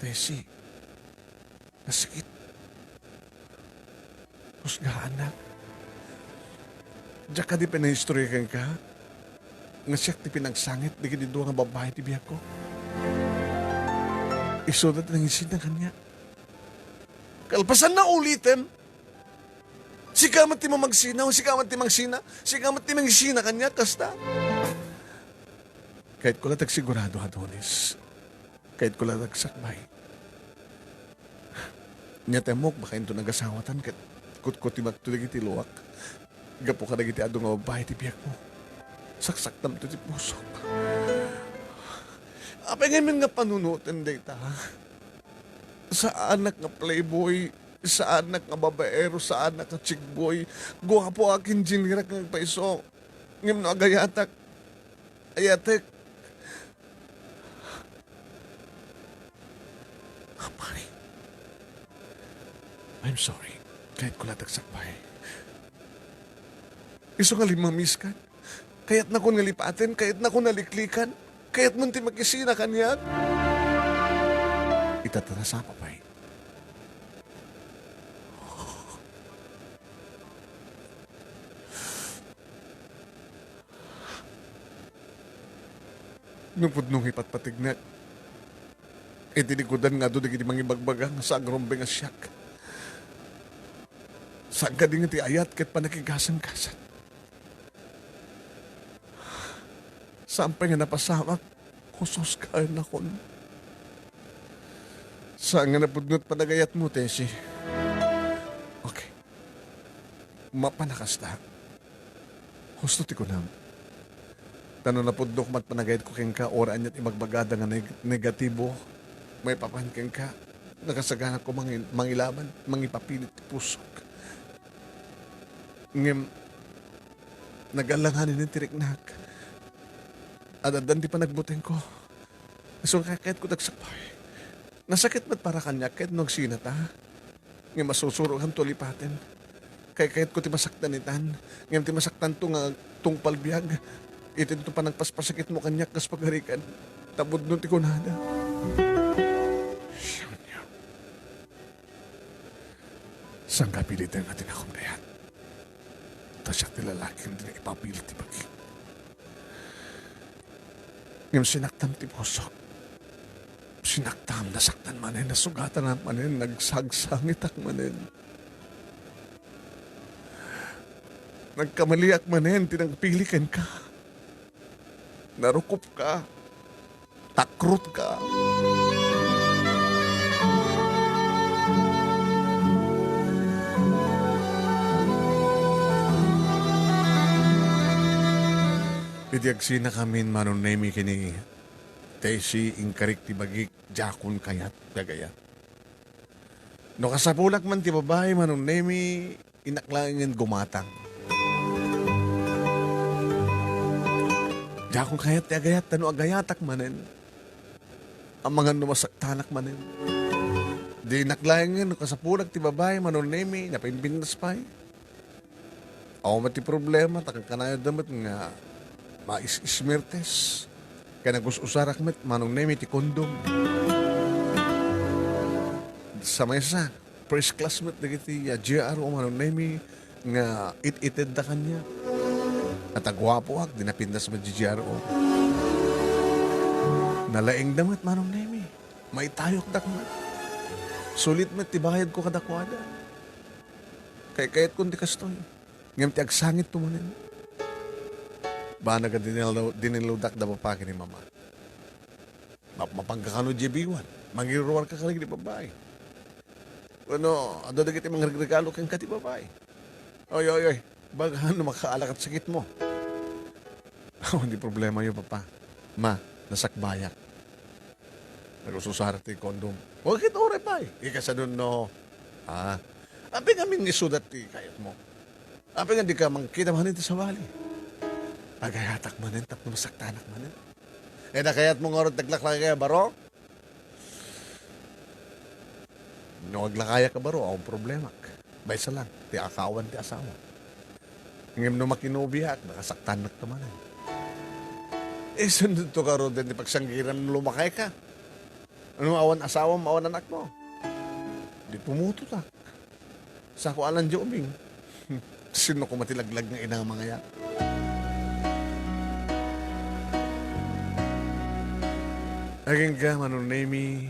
Tessie, nasakit. Husgaannak. Diak kadi pay naistorya kenka nga siak ti pinagsangit dagiti dua nga babbai ti biagko? Isuda ti nangisina kaniak. Kalpasanna ulitem, sika met ti mamagsina, sika met ti mangsina, sika met ti mangisina kaniak, kasta. Kayatko latta agsigurado, Adonis. Kayatko latta agsakbay. Nia ti ammok, baka inton agasawatan ket kutkutimekto dagiti luak gapu kadagiti adu nga babbai ti biagmo. Saksaktamto ti pusok. Apay ngamin nga panunoten dayta? Saanak nga playboy, saanak nga babaero, saanak nga chickboy. Guapoak, engineerak nga agpayso. Ngem no agayatak, ayatek. Apay. I'm sorry. Kayatko latta agsakbay. Isu nga limmamiskan. Kayatnakon nga lipaten, kayatnakon nga liklikan. Kayatmon ti makisina kaniak. Ita ta nasapa pay. No pudno nga ipatpategnak iti likudan nga adu dagiti mangibagbaga nga saan nga rumbeng a siak, saan kadi nga ti ayat ket panakigasanggasat. Saan pay nga napasamak, hushusgaennakon. Saan nga napudno ti panagayatmo, Tessie. Okay. Mapan a kasta. Husto ti kunam. Ta no napudno met panagayatko kenka, uray ania ti ibagbagada nga neg-, negatibo maipapan kenka, nakasagana ko mangi-, mangilaban, mangipapilit ti pusok. Ngem, nagalanganin ti riknak. Ad-addan ti panagbutengko. Isu nga kayatko ti agsakbay. Nasakit met para kaniak ket no agsinata. Ngem masusurokanto a lipaten. Kaykayatko ti masaktan itan. Ngem ti masaktanto nga tungpal biag. Itinto panagpaspasakitmo kaniak kas pagarikan. Ta pudno ti kunada. Siak. Saan nga piliten nga tinakom dayat? Ta siak ti lalaki nga dina ipapilit ti bagik. Ngem sinaktam ti pusok. Sinaktam, nasaktan manen, nasugatanak manen, nagsagsangitak manen. Nagkamaliak manen ti nagpili kenka. Narukopka. Takrotka. Idi agsinakamin, Manong Nemy, ken ni Tessie, inkarik ti bagik, diakon kayat ti agayat. No kasapulak man ti babai, Manong Nemy, innak laengen gumatang. Diakon kayat ti agayat, ta no agayatak manen, amangan no masaktanak manen. Di innak laengen no kasapulak ti babai, Manong Nemy, napimpintas pay. Awan met ti problema, ta kankanayo da met nga mais-ismirtes. Ken agus-usarak met, Manong Nemy, ti kondom. Sa maysa, first class met dagiti, ah, G R O, Manong Nemy, nga it-itedda kaniak. At aguapoak, di napintas met di G R O. Nalaingda met, Manong Nemy. Maitayokdak met. Sulit met ti bayadko kadakuada. Kaykayatkon ti kastoy. Ngem ti agsangitto manen. Banag a dinello-, dinellodak da papa ken ni mama. Mapmapanka kano diay biwan. Mangiruarka kadagiti babai. Wenno, adda dagiti mangregregalo kenka ti babai. Oy, oy, oy. Baga no makaalak ti sakitmo. Awan ti problemayo, papa. Ma, nasakbayak. Nagususar ti kondom. Wa ket uray pay. Ikasano no. Ah. Apay ngamin nga isuda ti kayatmo? Apay nga dika mangkita manen ti sabali? Agayatak manen tapno masaktanak manen. Eh, nakayatmo ngarud ti aglakay a baro? No aglakayak a baro, awan problemak. Maysa lang, ti akawan ti asawa. Ngem no makinobiaak, nakasaktannak manen. Isundotto ngarud ti pagsanggiram no lumakayka. No awan asawam, awan anakmo. Di pumutotak. Sako alan di ubing. Sino koma ti laglag nga ina nga mangayat? Agingga, Manong Nemi,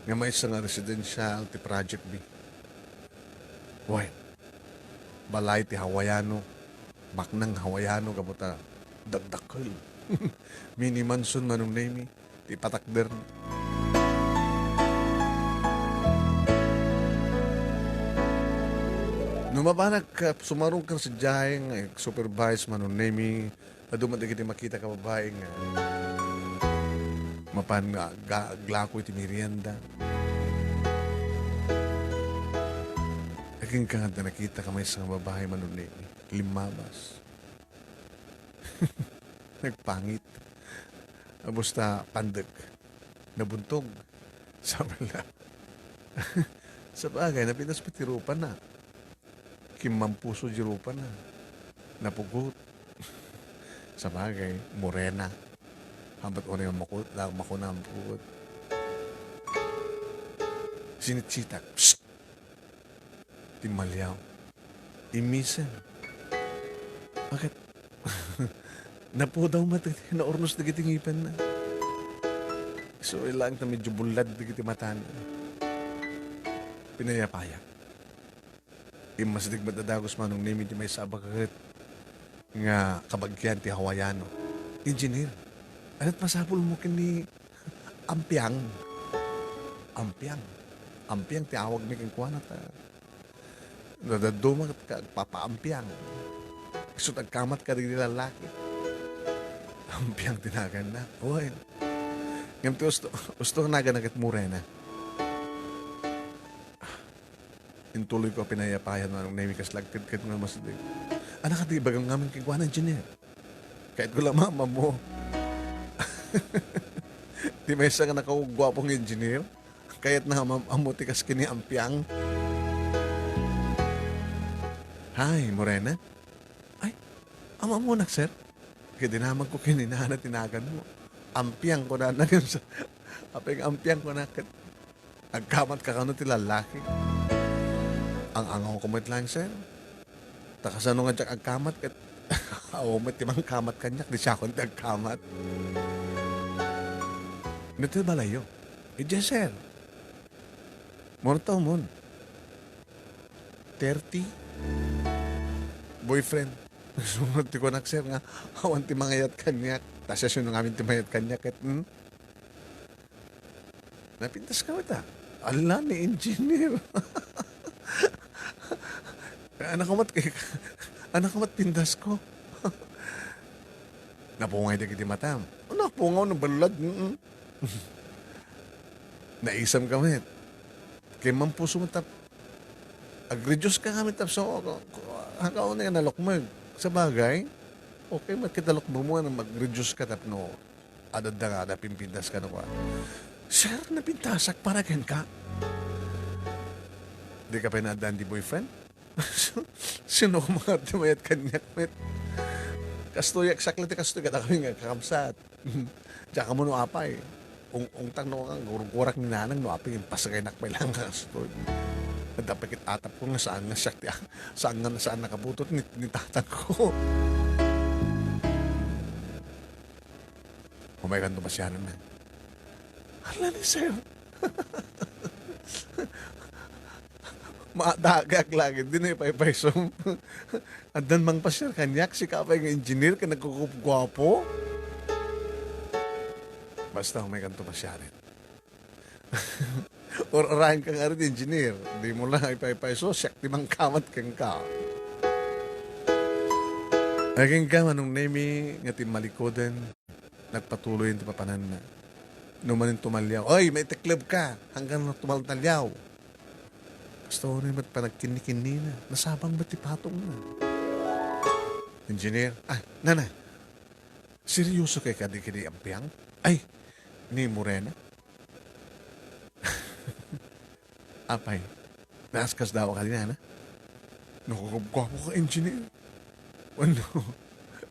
nga maysa nga residential ti project mi. Wen, balay ti Hawaiano, baknang Hawaiano gapu ta dakdakkel. Mini mansion, Manong Nemi, ti patakder. No mapanak, ah, sumarungka sadiay nga ag-supervise, Manong Nemi, adu met dagiti makita ka babai nga mapan nga ga-, aglako iti merienda. Agingga nga adda nakita ka maysa nga babai, Manong Nemi, limmabas. Nagpangit. Basta pandek. Nabuntog. Sabi na. Sabagay, napintas pay ti rupana. Kimmampuso di rupana. Napugot. Sabagay, morena. Habat unay makuna, makuna pugot. Sinitsitak. Psst! Timmaliaw. Immisen. Bakit? Napudaw met, naurnos dagiti ngipenna. Isu laeng ta medyo bullad dagiti matana. Pinayapayak. Immasdeg met a dagus, Manong Nemi, ti maysa a baket nga kabagian ti Hawaiano. Engineer, ania't masapulmo ken ni Ampiang? Ampiang. Ampiang ti awagmi kenkuana ta nadadduma ket ka agpapaampiang. Isu't agkamat kadagiti lallaki. Ampiang ti naganna. Wen. Ngem ti usto, usto nga naganna ket Morena. Intuloyko a pinayapayan, Manong Nemi, kas lagkedked nga masdeng. Ania kadi ibagam ngamin kenkuana, engineer? Kayatko la maammo. Ti maysa nga nakaguguapo nga engineer, kayatna nga maam-ammo ti kas ken ni Ampiang. Hi, Morena. Ay, am-ammonak, sir. Ket dinamagko ken ni nana ti naganmo. Ampiang, kunana, ngem sa-, apay nga ampiang, kuna, ket agkamatka kano ti lallaki? Ang-angawko met laeng, sir. Ta kasano nga diak agkamat ket awan met ti mangkamat kaniak, di siakon ti agkamat. No ti balayyo? Idiay, sir. Mano taw mon? Thirty? Boyfriend. Sumrot ti kunak, sir, nga awan ti mangayat kaniak. Ta siasino ngamin ti mangayat kaniak ket, hmm? Napintaska met, a. Ala ni engineer. Ania koma ti, ania koma ti pintasko? Napungay dagiti matam. Napungaw, naballag. Mm-mm. Naisamka met. Kimmampuso met tap-, ag-reduce ka ngamin tapso, hangka unay nga nalukmeg. Sabagay, okay met ket nalukmegmo nga mag-reduce ka tapno adda nga adda pimpintas kano kua. Sir, napintasak para kenka. Dika pay naaddaan ti boyfriend? Sino koma nga ti mayat kaniak met? Kastoy, exactly ti kastoy kadakami nga kakabsat. Diak ammo no apay. Ung-, ungtang no nga gurgurak ni nanang no apay impasagaynak pay lang nga kastoy. Adda pay ket atapko nga saan nga siak ti, saan nga, saan nakabutot ni, ni tatangko. Umaykanto pasiarenna. Hala ni sir. Maadagak lagi, di na ipaypaysom. Addan mangpasiar kaniak, sika pay nga engineer ken nagkukupguapo. Basta, umaykanto pasiaren. Ur-uraenka nga iti engineer. Dimo la ipaypayso, siak ti mangkamat kenka. Agingga, Manong Nemi, nga timmalikoden, nagpatuloy ti papananna. No manen tumaliaw, "Oy, maiteklebka! Hanggang na tumaltaliaw!" Kasta unay met panagkinnikinnina. Nasabang met ti patongna. Engineer, "Ay, nana, seryoso kay kadi kadi Ampiang? Ay, ni Morena?" Apay, naaskas daw ka dinana? Nakagubguapo ka, engineer. Wenno,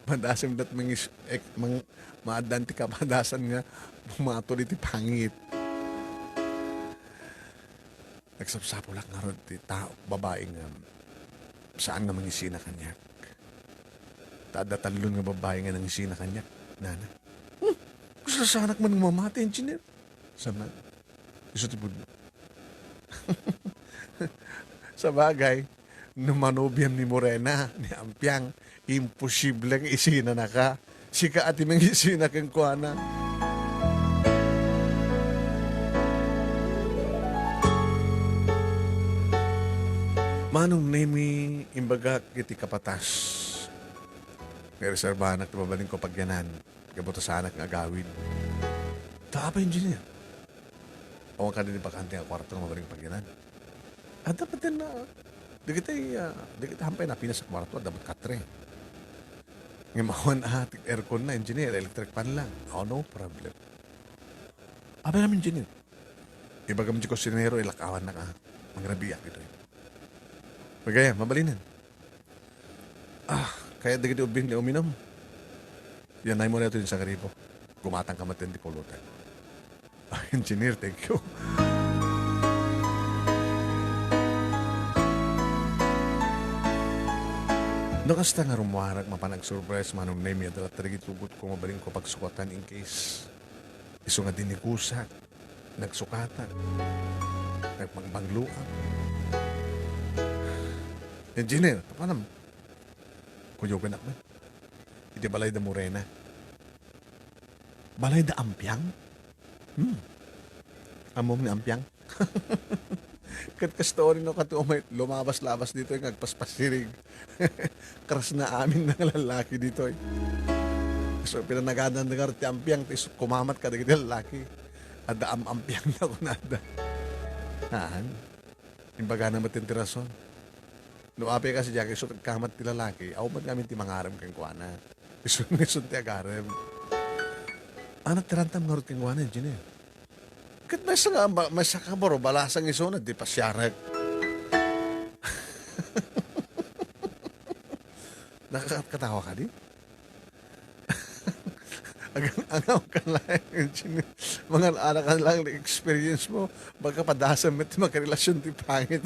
madasem dat mangis-, ek-, mang-, maaddaan ti kapadasan nga bumato diti pangit. Nagsapsapulak ngarud ti tao, babai nga saan nga mangisina kaniak. Ta adda tallo nga babai nga nangisina kaniak, nana. "Hmm, kasla saanak man nga mamati, Engineer?" Sana. Isu ti pudno. Sabagay, no manobiam ni Morena, ni Ampiang, imposible nga isinanaka. Sika a ti mangisina kenkuana. Manong Nemi, imbagak iti kapatas. Reserbanak ti mabalinko pagyanan. Gapu ta saanak nga agawid. Ta, Apo Engineer, awan kadi ti bakante nga kuarto nga mabaling pagyanan? Adda met na, dagiti, ah, dagiti hampay napinas a kuarto, adda met katre. Ngem awan, ah, ti aircon na, Engineer, electric fan lang. Oh, no problem. Abi nga, Engineer, ibagam ti kusinero, ilakawannak, ah. Mangrabiak ditoy. Pagaya, mabalinen. Ah, kayat dagiti ubing ti uminum. Yan, nay mo na ito yung sangribo. Gumatang ka matin di pulutan. Ah, Engineer, thank you. No kasta nga rumuarak mapan agsurprise, Manong Nemi, adda latta dagiti ugot ko, mabalin ko pagsukatan in case isu nga dinigusak, nagsukatak, nagbangbangluak. Engineer, tapanam, kuyoganak man. Iti balay da Morena. Balay da Ampiang? Hmm. Ammom ni Ampiang? Ket kasta uri no kato umay lumabas-labas ditoy nga agpaspasirig. Crush na amin nga lallaki ditoy. So, pinanagadan da ngarud ti Ampiang, ti isu kumamat kadagiti lallaki. Adda am-ampiang na kunada. Haan. Imbagana met ti rason. No apay kasi diak isu agkamat ti lalaki, awan met ngamin ti mangarem kenkuana. Isu, isu ti agarem. Anak ti rantam ngarud kenkuana, Engineer. Ket maysa nga, ma-, maysa ka baro, balasang isuna, di pasiarek. Nakakatawa ka di? Agang-, agaw ka lang, Engineer. Mga anak ka lang na experience mo. Baka padasam met ti makarelasyon ti pangit.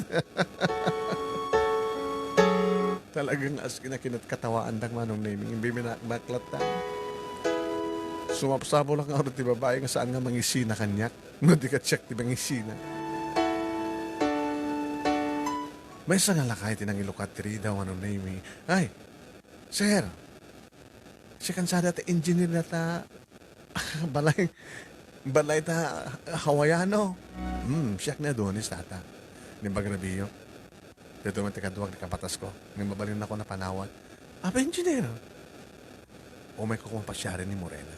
Talagang as in, kinat-, katawaandak, Manong Neming. Imbi minakbaklat ta. Sumapsapulak nga aro ti babai nga saan nga mangisina kaniak. No di ka check ti mangisina. Maysa nga lakay ti nangilukat ti ridaw, Manong Neming. Ay, sir, sikan sada ti engineer na ta balay, balay ta Hawaiano. Hmm, siak ni Adonis, tata. Ni Bagrabio. Dito man ti kaduak ni kapatasko. Ni mabalin ako napanawag. Apa engineer? Umay ko kumapasyarin ni Morena.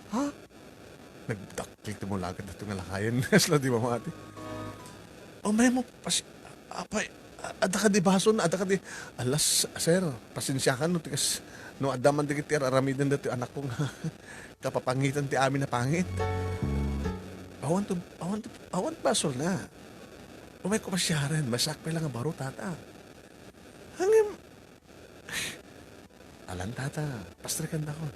Ha? Nagdakkel ti mulagat dito nga lakayan. Asla di mamati. Umay mo, pas-, apay, a-, adda ka di bason, adda ka di, alas, sir, pasensyakan no, tikas, no, adda man dagiti ar-aramiden dito anak ko nga kapapangitan ti amin a pangit. Awan to, awan to, awan basol na. Umay ko pasyaran, masakpay lang nga baro, tata. Hangin, Alan, tata, pastrikan da ko.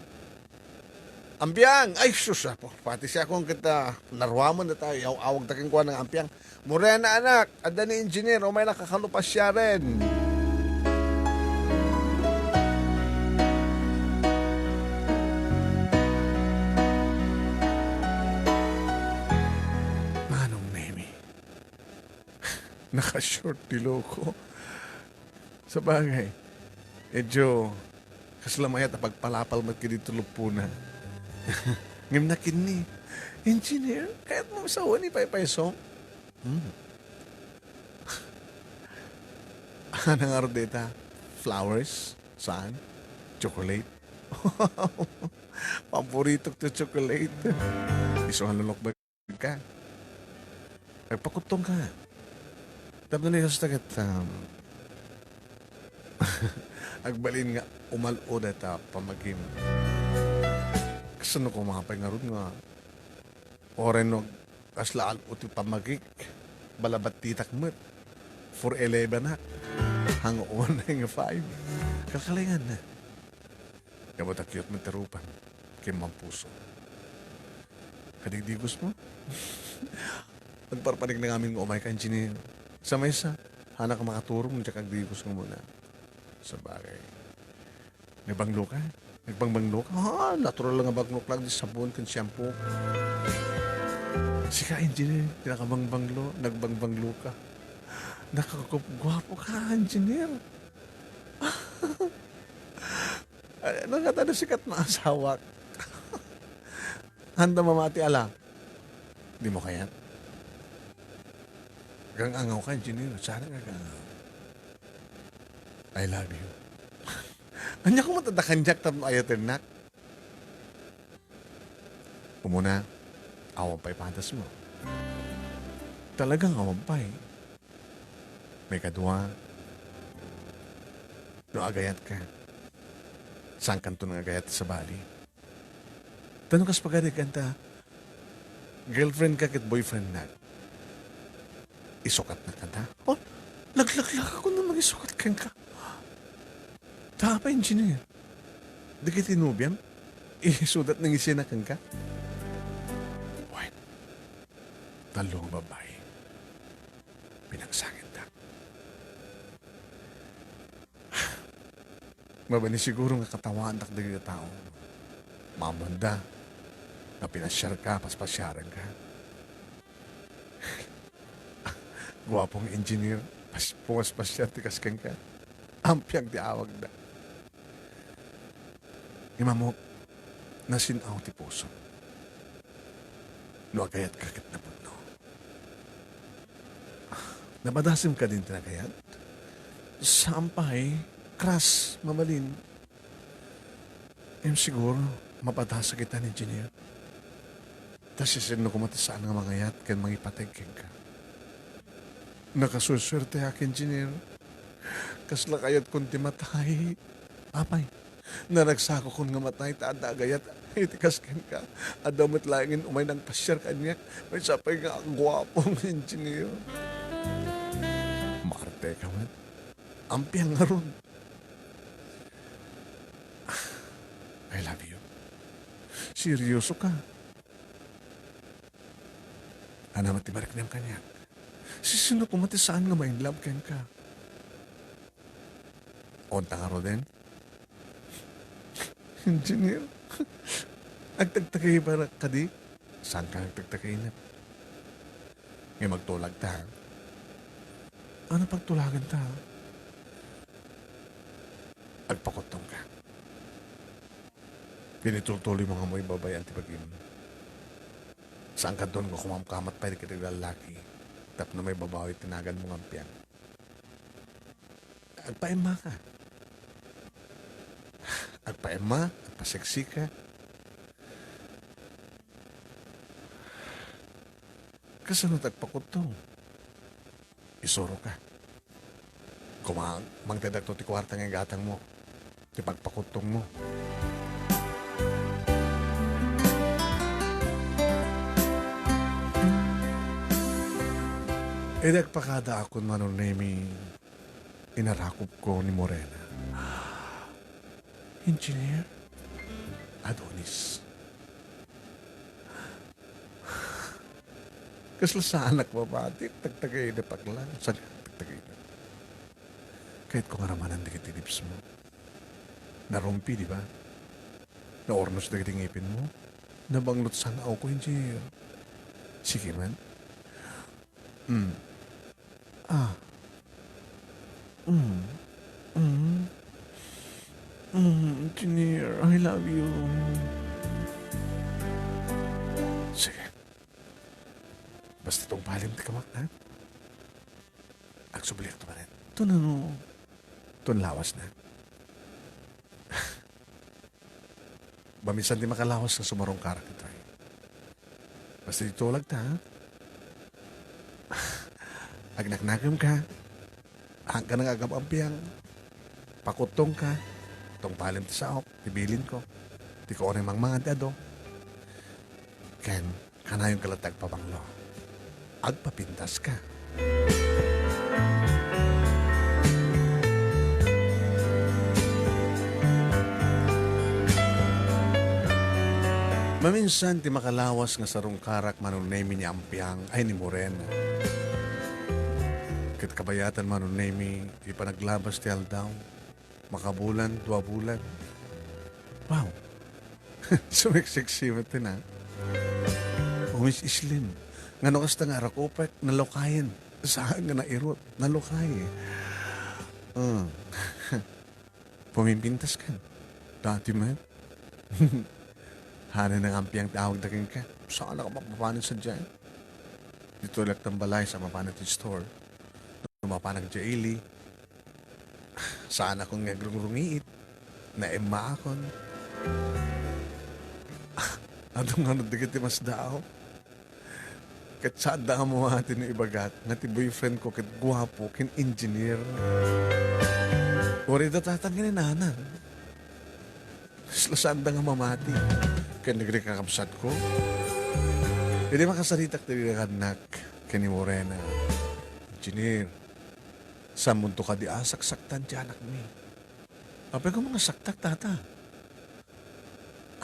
Ampiang! Ay, sus, apo. Pati siya kung kita, naruaman na tayo. Aw-, awag ta kenkuana nga Ampiang. Morena, anak, adda ni engineer, umay na kakalupas siya rin. Manong Nemi. Naka-short ti loko. Sabagay, medyo kasla mayat a pagpalapal met kadi tulupona. Ngem nakinni, "Engineer, kayat mo sawen ni paypaysom?" Hmm. Ano nga dita? Flowers? Saan? Chocolate? Paborito ti chocolate. Isu nga lunok ba ka? Agpakutong ka. Tapno ni Dios taget, um, agbalin nga umal-o data pamagim. Kasano ko mapay ngarud nga oray no kasla al-o ti pamagik, balabat titak met. Four eleven ak. Hang one, hang five. Kalkalingan na. Gapu ta cute met ti rupam ken mampuso. Kadigdigos mo? Agparpanik na ngamin nga umayka, engineer. Sa maysa, hanak makaturong no diak agdagos nga umuna. Sabagay. Nagbangloka? Nagbangbangloka? Ah, natural nga banglok lang di sabon ken shampoo. Sika, engineer, ti nakabangbanglo, nagbangbangloka. Nakagguapguapoka, engineer. Ay, ano nga, tano sikat nga asawak? Handa mamati, ala. Dimo kayat? Gang-angawka, engineer. Saan nga gang-angaw? I love you. Ania koma ti kaniak tapno ayatennak? Umuna, awan pay padas mo. Talagang awan pay. Maikadua, no agayatka, saankanto nga agayat ti sabali. Ta no kas pagarigan ta, girlfriendka ket boyfriendnak, isukatnak kanta? Oh, naglaglagakon nga mangisukat kenka. Ta apay, engineer? Dagiti nobiam, isudat nga isina kenka? Wen, tallo nga babbai. Pinagsangitda. Mabalin siguro nga katawaandak dagiti tao. Maammoanda nga pinasiarka, paspasiarenka. Guapo nga engineer, pas-, pumaspasiar ti kas kenka. Ampiang ti awagda. Imamok, nasin-aw ti puso. No agayatka ket napudno. Napadasem kadin ti nagayat? Saan pay, crush, mabalin. Ngem siguro, mapadasak ita ni Engineer. Ta siasino koma ti saan nga mangayat ken mangipateg kenka? Nakasuersuerteak, Engineer. Kasla kayatkon ti matay. Apay, naragsakokon nga matay ta adda agayat iti kas kenka. Adda met laengen umay nangpasiar kaniak. Maysa pay nga guapo nga engineer. Maarteka met. Ampiang ngarud. I love you. Seryoso ka? Ania met ti mariknam kaniak? Siasino koma ti saan nga ma-in love kenka? Onta ngaruden? Engineer, agtagtagaybarak kadi? Saanka nga agtagtagaynak? Ngem agtulagta, ha? Ania pagtulaganta, ha? Agpakuttongka. Ken itultuloymo nga ammo ibabain ti bagim. Saankadton nga kumamkamat pay dagiti lallaki tapno maibabawi ti naganmo nga ampiang. Agpaemmaka. Agpaemma, agpaseksika. Kasano ti agpakuttong? Isuroka. Koma, mangtedakto ti kuarta nga igatangmo. Ti pagpakuttongmo. Idi agpakadaakon, Manong Nemy, inarakupko ni Morena. Engineer? Adonis. Kasla saanak mabati, tagtagayna paglang, saan tagtagayna. Kayatko nga ramanan dagiti lips mo. Narumpi, di ba? Naurnos dagiti ngipin mo. Nabanglot sang-awko, engineer. Sige man. Mm. Ah. Mm. Mm. Mm, engineer, I love you. Sige. Basta tungpalem ti kamak, ha? Agsubliakto manen. Tun ano? Tun lawas na. Mamisan ti makalawas nga sumarungkarak ditoy. Basta itulagta, ha? Agnaknakemka. Haanka nga agam-ampiang. Pakuttongka. Tungpalem ti saok, ti bilinko. Ti kuanay mangmangan ti adu. Ken Kanayonka latta agpabanglo. Agpapintaska. Maminsan ti makalawas nga sarungkarak, Manong Nemy, ni Ampiang, ay ni Morena. Ket kabayatan, Manong Nemy, ti panaglabas ti aldaw, makabulan, dua bulan. Wow! Sumiksiksi met ti na. Umis-islim. Ngano kasta nga arakupek, nalukayen. Saan nga nairut, nalukay. Ah. Pumimpintas kan. Dati met. Hanay nga Ampiang ti awagda kenka. Saan a ka mapapanen sadiay? Ditoy laeng balay sa mapanen ti store. No mapanak diay ili, saanakon nga agrungrungiit. Naemmaakon. Adu ngarud dagiti masdaaw. Ket saanda nga mamati no ibagak nga ti boyfriend ko ket guapo ken engineer. Uray da tatang ken inanang. Kasla saanda nga mamati ken dagiti kakabsatko. Idi makasaritak ti nagannak ken ni Morena, "Engineer, saanmonto kadi a saksaktan ti anakmi?" "Apay koma nga saktak, tata?"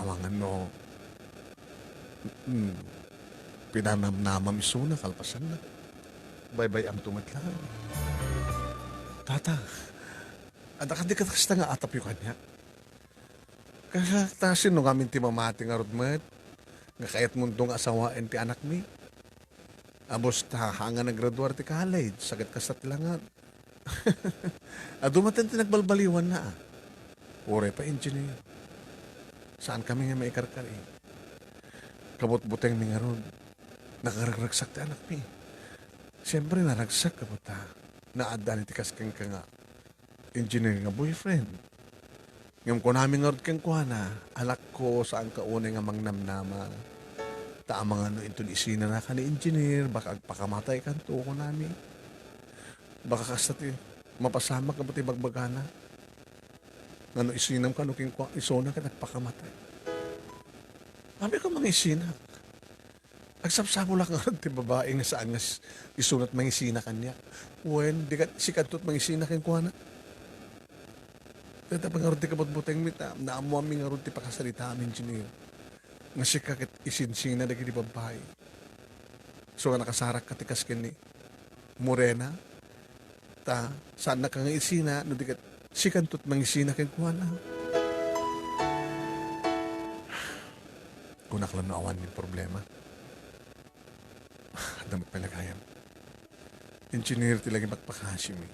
Amangan no, mm, pinanamnamam isuna kalpasanna. Baybay-amto met laeng. Tata, adda kadi kasta nga atapyo kaniak? Kasta, sino ngamin ti mamati ngarud met nga kayatmonto nga asawaen ti anakmi? Abus ta, haan nga naggraduar ti college, sagat kasta ti langat. Adu met ti nagbalbaliwanna, a. Uray pay engineer. Saankami nga maikarkari. Kabutbutengmi ngarud, nakaragragsak ti anakmi. Siempre, naragsak, gapu ta naaddan iti kas kenka nga engineer nga boyfriend. Ngem kunami ngarud kenkuana, "Anakko, saanka unay nga mangnamnama. Ta amangan no inton isinanaka ni engineer, baka agpakamataykanto," kunami. "Baka kasta ti mapasamak," gapu ti ibagbagana. "Ngano isinam kano kenkua-, isuna ket agpakamatay?" Apay koma nga isinak? Agsapsapulak ngarud ti babai nga saan nga s-, isunat mangisina kaniak. Wen, di kat-, sikanto mangisina kenkuana. Ket apay ngarud ti kabutbutengmi ta, naammoanmi ngarud ti pakasaritaam, engineer. Nga sika ket isinsina dagiti babai. So nga nakasarakka ti kas ken ni Morena, ta saannaka nga isina, no di ket sikanto mangisina kenkuana. Kunak la no awan ni problema. Adda met pay gayam. Engineer ti lagi pakpakasimi.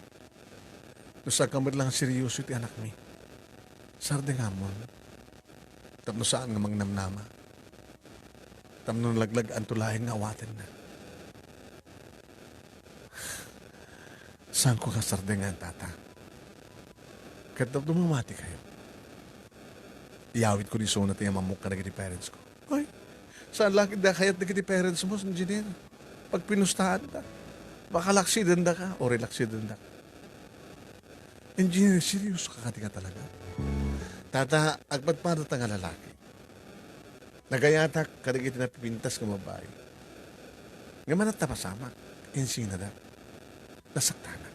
No saanka met la nga serioso iti anakmi, sardengamon. Tapno saan nga mangnamnama. Tapno nalaglag-anto laeng nga awatenna. Saanko nga sardengan, tata. Ket tapno mamati kayo, iyawidko ni isuna ti amammok kadagiti parents ko. Ay, saan la ket a kayat dagiti parents mo, engineer? Pagpinustaanta. Baka laksidendaka, o relaksidendak. Engineer, serioso ka kadi nga talaga? Tata, agpadpadata nga lalaki. Nagayatak kadagiti napipintas nga babai. Nga manatta pasamak, insinadak. Nasaktanak.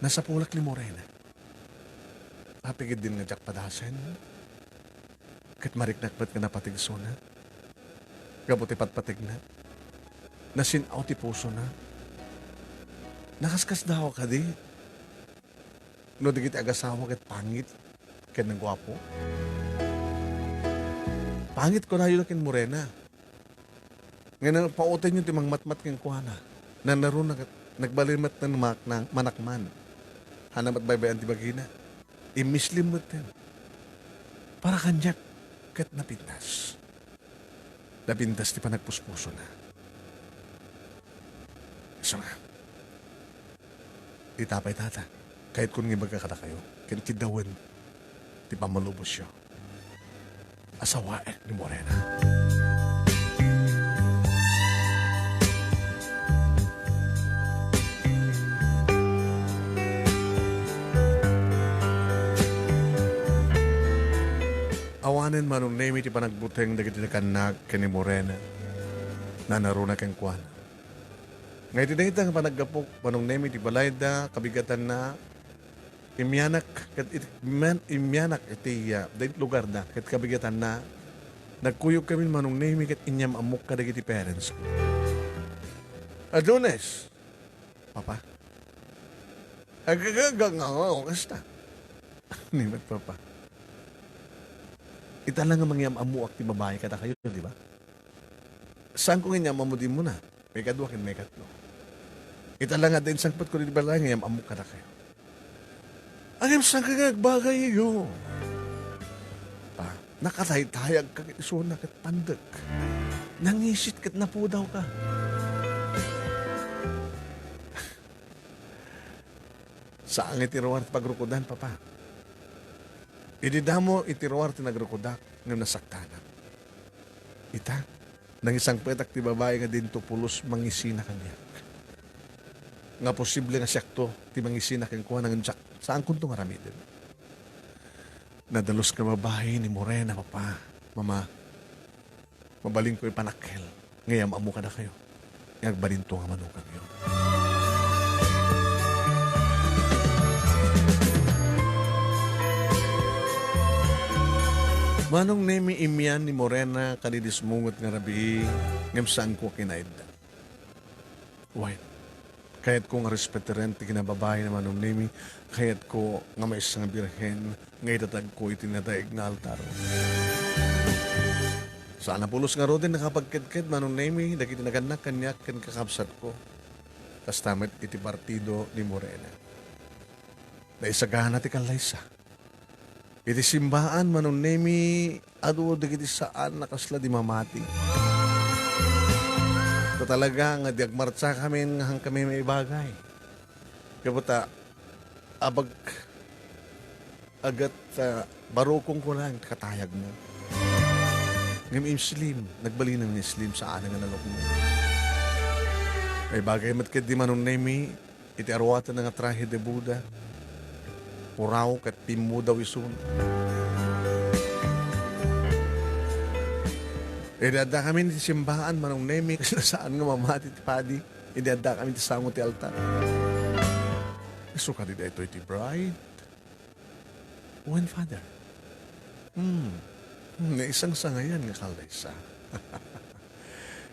Nasapulak ni Morena. Apigid din nga diak padasen. Ket mariknak met nga napatigsona. Gapu ti patpatigna. Nasin-aw ti pusona. Nakaskasdaaw kadi? No dagiti agasawa ket pangit ken nagguapo? Pangit kunayo ken Morena. Nga napauten yo ti mangmatmat kenkuana. Nanaruna ket nagbalin met ti manakman. Hana met baybay-an ti bagina. Immislim met ten. Para kaniak ket napintas. Napintas ti panagpuspusona. Isu nga. Ita pay, tata, kayatkon nga ibaga kadakayo, ken kiddawen ti pammalubosyo. Asawaek ni Morena. Awanen Manong Nemy ti panagbuteng dagiti nakannak ken ni Morena. Nanaruna kenkuana. Nga iti dayta nga panaggapok, Manong Nemy, iti balayda, kabigatanna, immianak ket it-, immian-, immianak iti, ah, dayta lugarda, ket kabigatanna, Nagkuyogkamin, Manong Nemi, ket inyam-ammok kadagiti parents ko. "Adonis, Papa." "Agagagagagaw, kasta?" Ni met Papa. "Ita la nga mangyam-ammoak ti babai kadakayo, di ba? Saanko nga inyam-ammo di immuna, maikadua ken maikatlo. Ita la nga adda insangpetko di balay nga inyam-ammok kadakayo. Ngem saanka nga agbagayyo? Pa, nakataytayagka ket isuna ket pandek. Nangisit ket napudawka." "Saan nga iti ruar ti pagrukodan, Papa. Idi damo iti ruar ti nagrukodak, ngem nasaktanak. Ita, nangisangpetak ti babai nga dinto pulos mangisina kaniak. Nga posible nga siakto ti mangisina kenkuana, ngem siak, saankonto nga aramiden. Nadalus nga babai ni Morena, Papa, Mama. Mabalinko ipanakkel nga iam-ammo kadakayo nga agbalinto nga manukangyo." Manong Nemi, immian ni Morena kadidi sumunggot nga rabii, ngem saanko a kinaidda. Wen, kayatko nga respeteren ti kinababain a Manong Nemi, kayatko nga maysa nga birhen nga itatagko iti nadaig nga altar. Saan a pulos ngaruden nakapagkedked, Manong Nemi, dagiti nagannak kaniak ken kakabsatko. Kasta met iti partido ni Morena. Naisagana ti kallaysa. Iti simbaan, Manong Nemi, adu dagiti saan a kasla di mamati. Ta talaga nga di agmartsakamin nga haankami maibagay. Gapu ta, abag-, agat, ah, barukongko laeng ti katayagmo. Ngem inslim, nagbalinen nga inslim, saan nga nalukmo. Maibagay met ketdi, Manong Nemi, iti aruatenna nga trahe de boda, puraw ket pimmudaw isuna. Idi addakamin iti simbaan, Manong Nemi, kasla saan nga mamati ti padi idi addakamin iti sango ti altar. Isu kadi daytoy ti bride? Wen, Father. Hmm. Hmm, naisangsangayan nga kallaysa.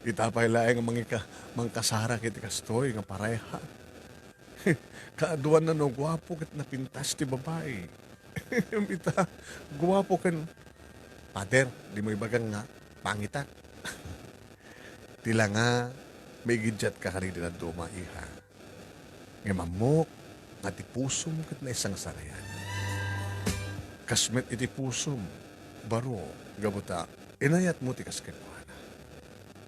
Ita pay laeng nga mangika-, mangkasarak iti kastoy nga pareha. Kaaduanna no guapo ket napintas ti babai. Ita, guapo ken, Father, dimo ibaga nga pangitak. Ti la nga, maigiddiatka kadagiti dadduma, iha. Ngem ammok nga ti pusom ket naisangsangayan. Kas met iti pusom, baro, gapu ta inayatmo ti kas kenkuana.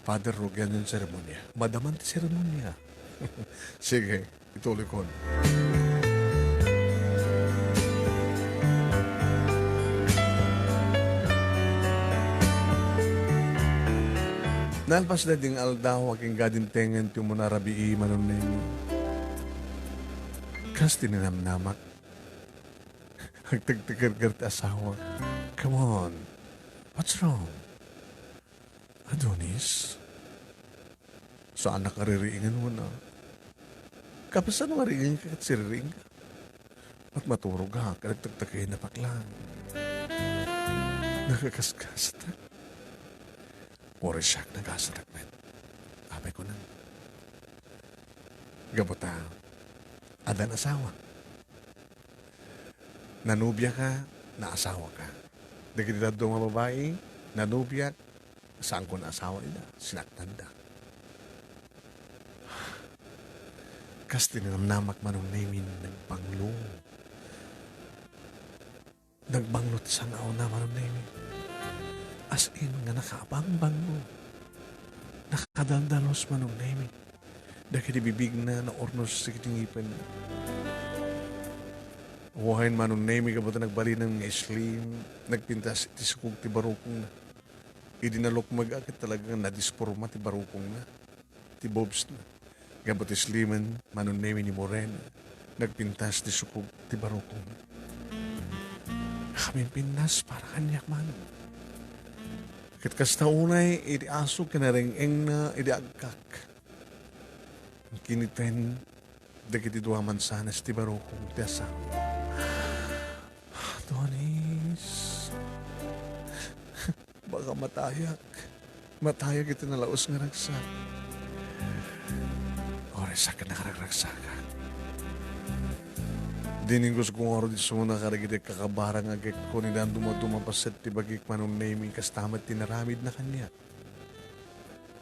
Father, rugian ti seremonia. Madaman ti seremonia. Sige, ituloykon. Nalpas daydi nga aldaw, agingga dintengen ti umuna a rabii, Manong Nemi. Kas ti ninamnamak, agtektekerker ti asawak. Come on. What's wrong? Adonis? Saannak a ririingen, Mona. Kapisano nga riingka ket siririingka? Matmaturogak, nagtektekennak lang. Nagagaskasatak. Uray siak, nagasatak met. Apay kunam. Gapu ta, addan asawa. Nanubiaka, naasawaka. Dagiti dadduma a babai, nanubiak, saanko nga asawa ida, sinaknanda. Kas ti ninamnamak, Manong Nemi, nagbanglo. Nagbanglo ti sang-awna, Manong Nemi. As in nga nakabangbanglo. Nakadaldalos, Manong Nemi. Dagiti bibigna naurnos dagiti ngipenna. Wen, Manong Nemi, gapu ta nagbalinen nga slim, nagpintas iti sukog ti barukongna. Idi nalukmeg a ket talaga nga nadisforma ti barukongna, ti bobsna. Gapu ti slimen, Manong Nemi, ni Morena, nagpintas ti sukog ti barukongna. Nakapimpintas para kaniak, Manong. Ket kasta unay iti asug ken nareng-engna idi agkak. Kiniten dagiti dua mansanas ti barukong ti asawa. Donis. Nakamatayak. Matayak iti nalaus nga ragsak. Oresak ken nakaragragsakak. Diningos ko ngarud isuna kadagiti kakabarang agekko, ni dan dumaduma paset ti bagik, Manong Nemi, kasta met ti naramidna kaniak.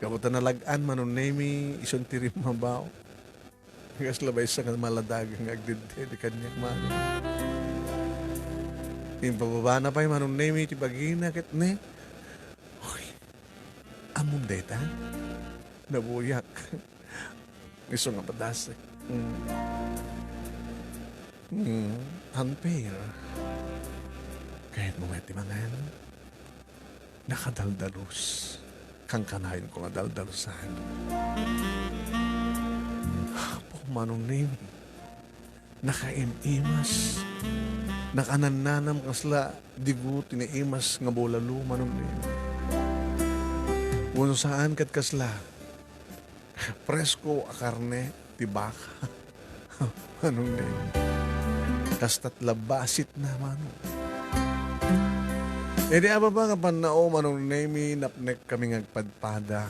Gapu ta nalag-an, Manong Nemi, isun ti rimmabaw. Kasla maysa nga maladagang nga agdedede kaniak, Manong. Impababana pay, Manong Nemi, ti bagina ket ne, uy, ammom dayta? Nabuyak. Isu nga padasek. Mm. Mm, unfair. Kayatmo met ti mangan? Nakadaldalus. Kankanayon ko nga daldalusan. Apo, Manong Nemi. Nakaim-imas. Nakanannanam kasla digo ti naimas nga bulalo, Manong Nemi. Wenno saan ket kasla presko a karne ti baka. Manong Nemi. Kasta't la basitna, Manong. Idi ababa nga pannao, Manong Nemi, napnekkami nga agpadpada.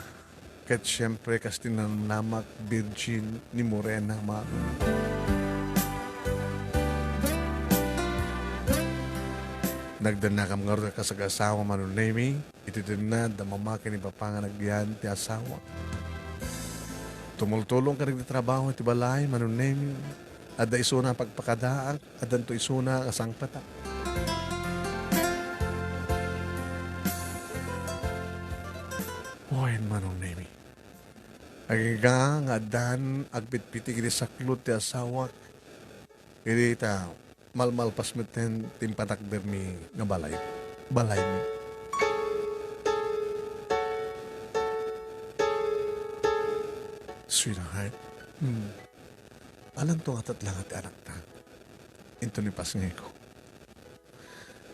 Ket siempre, kas ti namnamak, virgin ni Morena, Manong. Nagdannakam ngarud a kasagasawa, Manong Nemi. Iti dennad, da mama ken ni papa nga nagyan ti asawa. Tumultulong kadagiti trabaho iti balay, Manong Nemi. Adda isuna a pagpakadaak, addanto isuna a sangpetak. Wen, Manong Nemi. Agingga nga addan agpitpitik iti saklot ti asawak. Idi ta malmalpas metten ti impatakdermi nga balay, balaymi. Sweetheart, hmm, alanto nga tat lang ti anakta. Into ni pasngayko.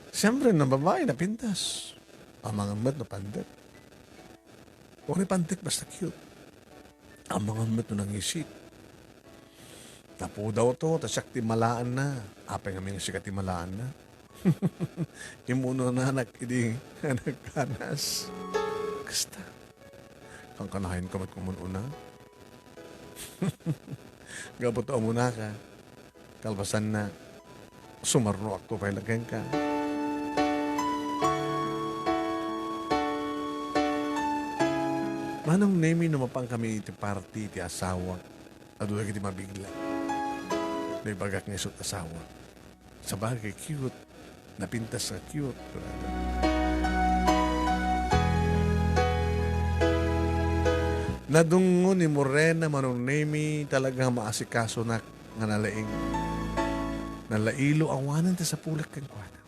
Siyempre, no babai, napintas. Amangan met no pandet. Uray pantek basta cute. Amangan met no nangisit. Napudawto, ta siak ti malaanna. Apay ngamin nga sika ti malaanna? Imunananak idi nagkanas. Kasta. Kankanayon ka met kumun una. Gapu ta umunaka. Kalpasanna, sumarnoakto pay la kenka. Manong Nemi, no mapankami iti party iti asawa, adu dagiti mabigla. No ibagak nga isut' asawa. Sabagay, cute. Napintas nga cute. Nadungngo ni Morena, Manong Nemi, talaga maasikasona nga nalaing. Nalailo awanen ti sapulek kenkuana.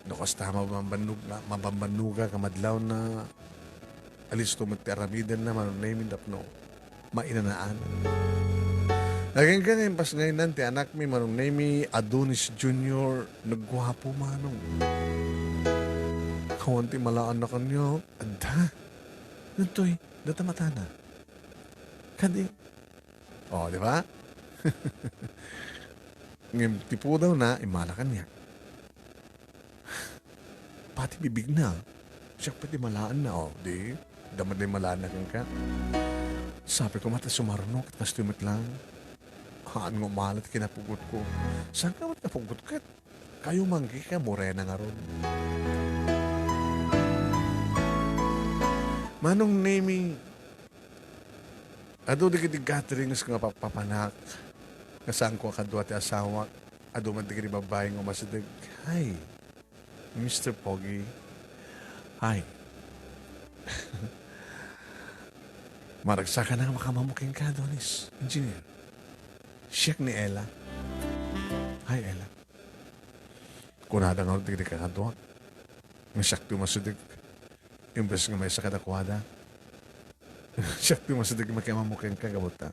No kasta, mabambannog-, mabambannoga nga madlawna, alisto met ti aramidenna, Manong Nemi, tapno mainanaan. Agingga nga impasngaynan ti anakmi, Manong Nemi, Adonis Junior, nagguapo, Manong. Awan ti malaanna kaniak. Adda. Ditoy, data matana. Kadi, oh, di ba? Ngem ti pudawna, immala kaniak. Pati bibigna, siak pay ti malaanna, oh, di, damad na malaanna kenka. Sabi ko, mata sumarno, ket kastoy met lang. Haan nga umala ti kinapugotko. Saan ka met napugotket? Kayo manggi ka, Morena ngarud. Manong Nemi, adu dagiti gatherings nga papapanak, nga saanko a kadua ti asawak, adu met dagiti babbai nga umasideg. Hi, Mister Pogi. Hi. Maragsakana nga makamammo kenka, Adonis, Engineer. Siak ni Ella. Hi, Ella. Kunada ngarud dagiti kakaduak nga siak ti umasideg, imbes nga maysa kadakuada. Siak ti umasideg makimammo kenka, gapu ta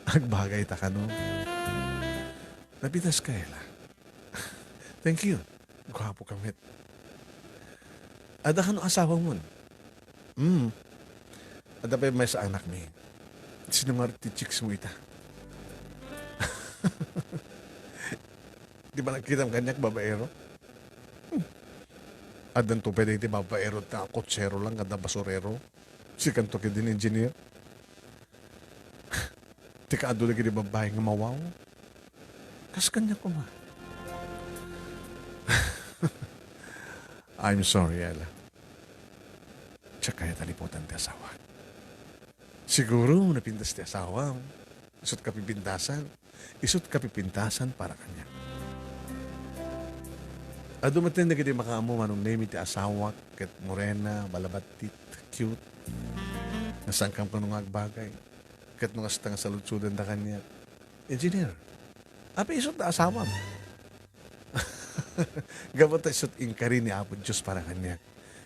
agbagayta kano. Napintas ka, Ella. Thank you. Guapo ka met. Adda kano asawamon? Mm. Adda pay maysa anakmi. Sino ngarud ti chicks mo ita? Di ba nagkitam kaniak, babaero? Hmm. Addanto pay dagiti babaero ta kotsero lang, adda basurero. Sikanto ketdin engineer. Ti kaadu dagiti babbai nga mawaw. Kas kaniak koma. I'm sorry, Ella. Diak kayat a liputan ti asawak. Siguro, napintas ti asawam. Isut' kapipintasan. Isut' kapipintasan para kaniak. Adu metten dagiti makaammo, Manong Nemi, ti asawak ket morena, balabattit, cute. Nga saankam kano nga agbagay. Ket no kasta nga saludsodenda kaniak, "Engineer, apay isut' asawam?" Gapu ta isut' inkari ni Apo Dios para kaniak.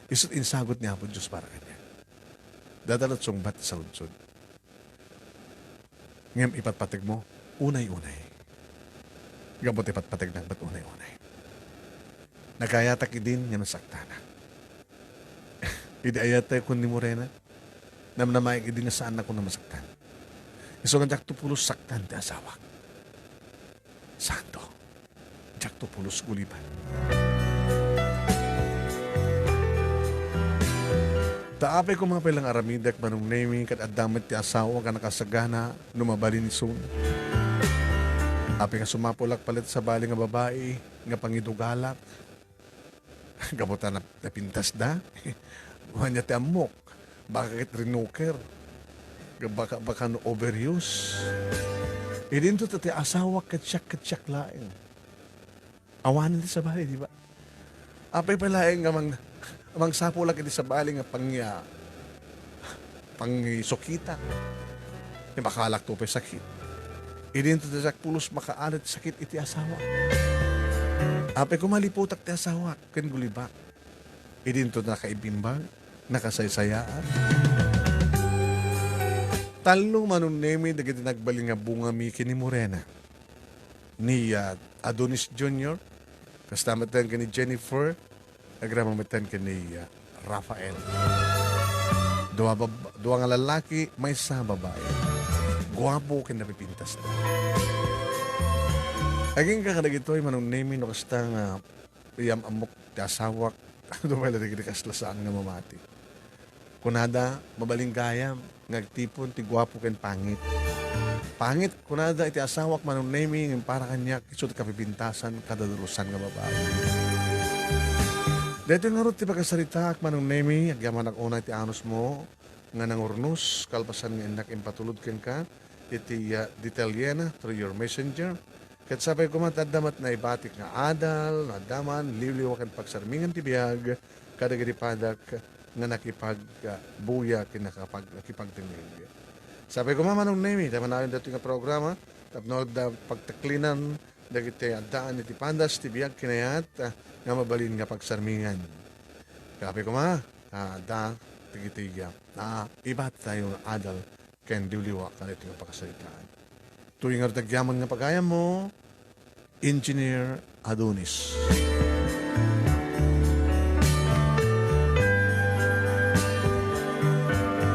Isut' insagut ni Apo Dios para kaniak. Dada la't sungbat ti saludsod. Ngem ipatpategmo, unay-unay. Gapu ti patpategnak met unay-unay. Nagayatak idin nga nasaktanak. Idi ayat tayo kun ni Morena, namnamaek idin nga saannakon a masaktan. Isu nga diakto pulos saktan ti asawak. Santo. Diakto pulos guliban. Ta apay koma pay lang aramidek, Manong Nemi, ket adda met ti asawa nga nakasagana no mabalin isun. Apay nga sumapulak pay la't sabali nga babai nga pangidugalak. Gapu ta nap-, napintasda. Ania ti ammok. Baka ket rinuker. Baka, baka no overuse. Idinto ta ti asawak ket siak, ket siak laeng. Awanen ti sabali, di ba? Apay pay laeng nga mang-, mangsapulak iti sabali nga pang-, ah, pangisukita. Ti makalakto pay sakit. Idinto ti siak pulos makaalet sakit iti asawa. Apay koma liputak ti asawa ken gulibak. Idinto nakaibimbag, nakasaysayaat. Tallo, Manong Nemi, dagiti nagbalin nga bungami ken ni Morena. Ni, ah, Adonis Junior, kasta metten ken ni Jennifer, agraman metten ken ni, ah, Rafael. Dua bab-, dua nga lalaki, maysa babai. Guapo ken napipintas. Agingga kadagitoy, Manong Nemi, no kasta nga iyam-ammok ti asawak. Adu pay la dagiti kasla saan nga mamati. Kunada, mabalin gayam nga agtipon ti guapo ken pangit. Pangit, kunada, iti asawak, Manong Nemi, ngem para kaniak, isu ti kapipintasan kada dalusan nga babai. Daytoy ngarud ti pakasaritaak, Manong Nemi, agyamanak unay ti anusmo nga nangurnos, kalpasan nga innak impatulod kenka iti, ah, detalyena through your messenger. Ket sapay koma ta adda met naibatik nga adal, no adda man, liwliwa ken pagsarmingan ti biag kadagiti padak nga nakipag-, ah, buya ken nakapag-, nakipagdengngeg. Sapay koma, Manong Nemi, ta manayon daytoy nga programa tapno adda pagteklinan dagiti addaan iti pandas ti biag kinayat, ah, nga mabalin nga pagsarmingan. Sapay koma, ah, adda dagiti, ah, naibat tayo nga adal ken liwliwa kadaytoy nga pakasaritaan. Toy ngarud ti agyaman nga pagayammo, Engineer Adonis.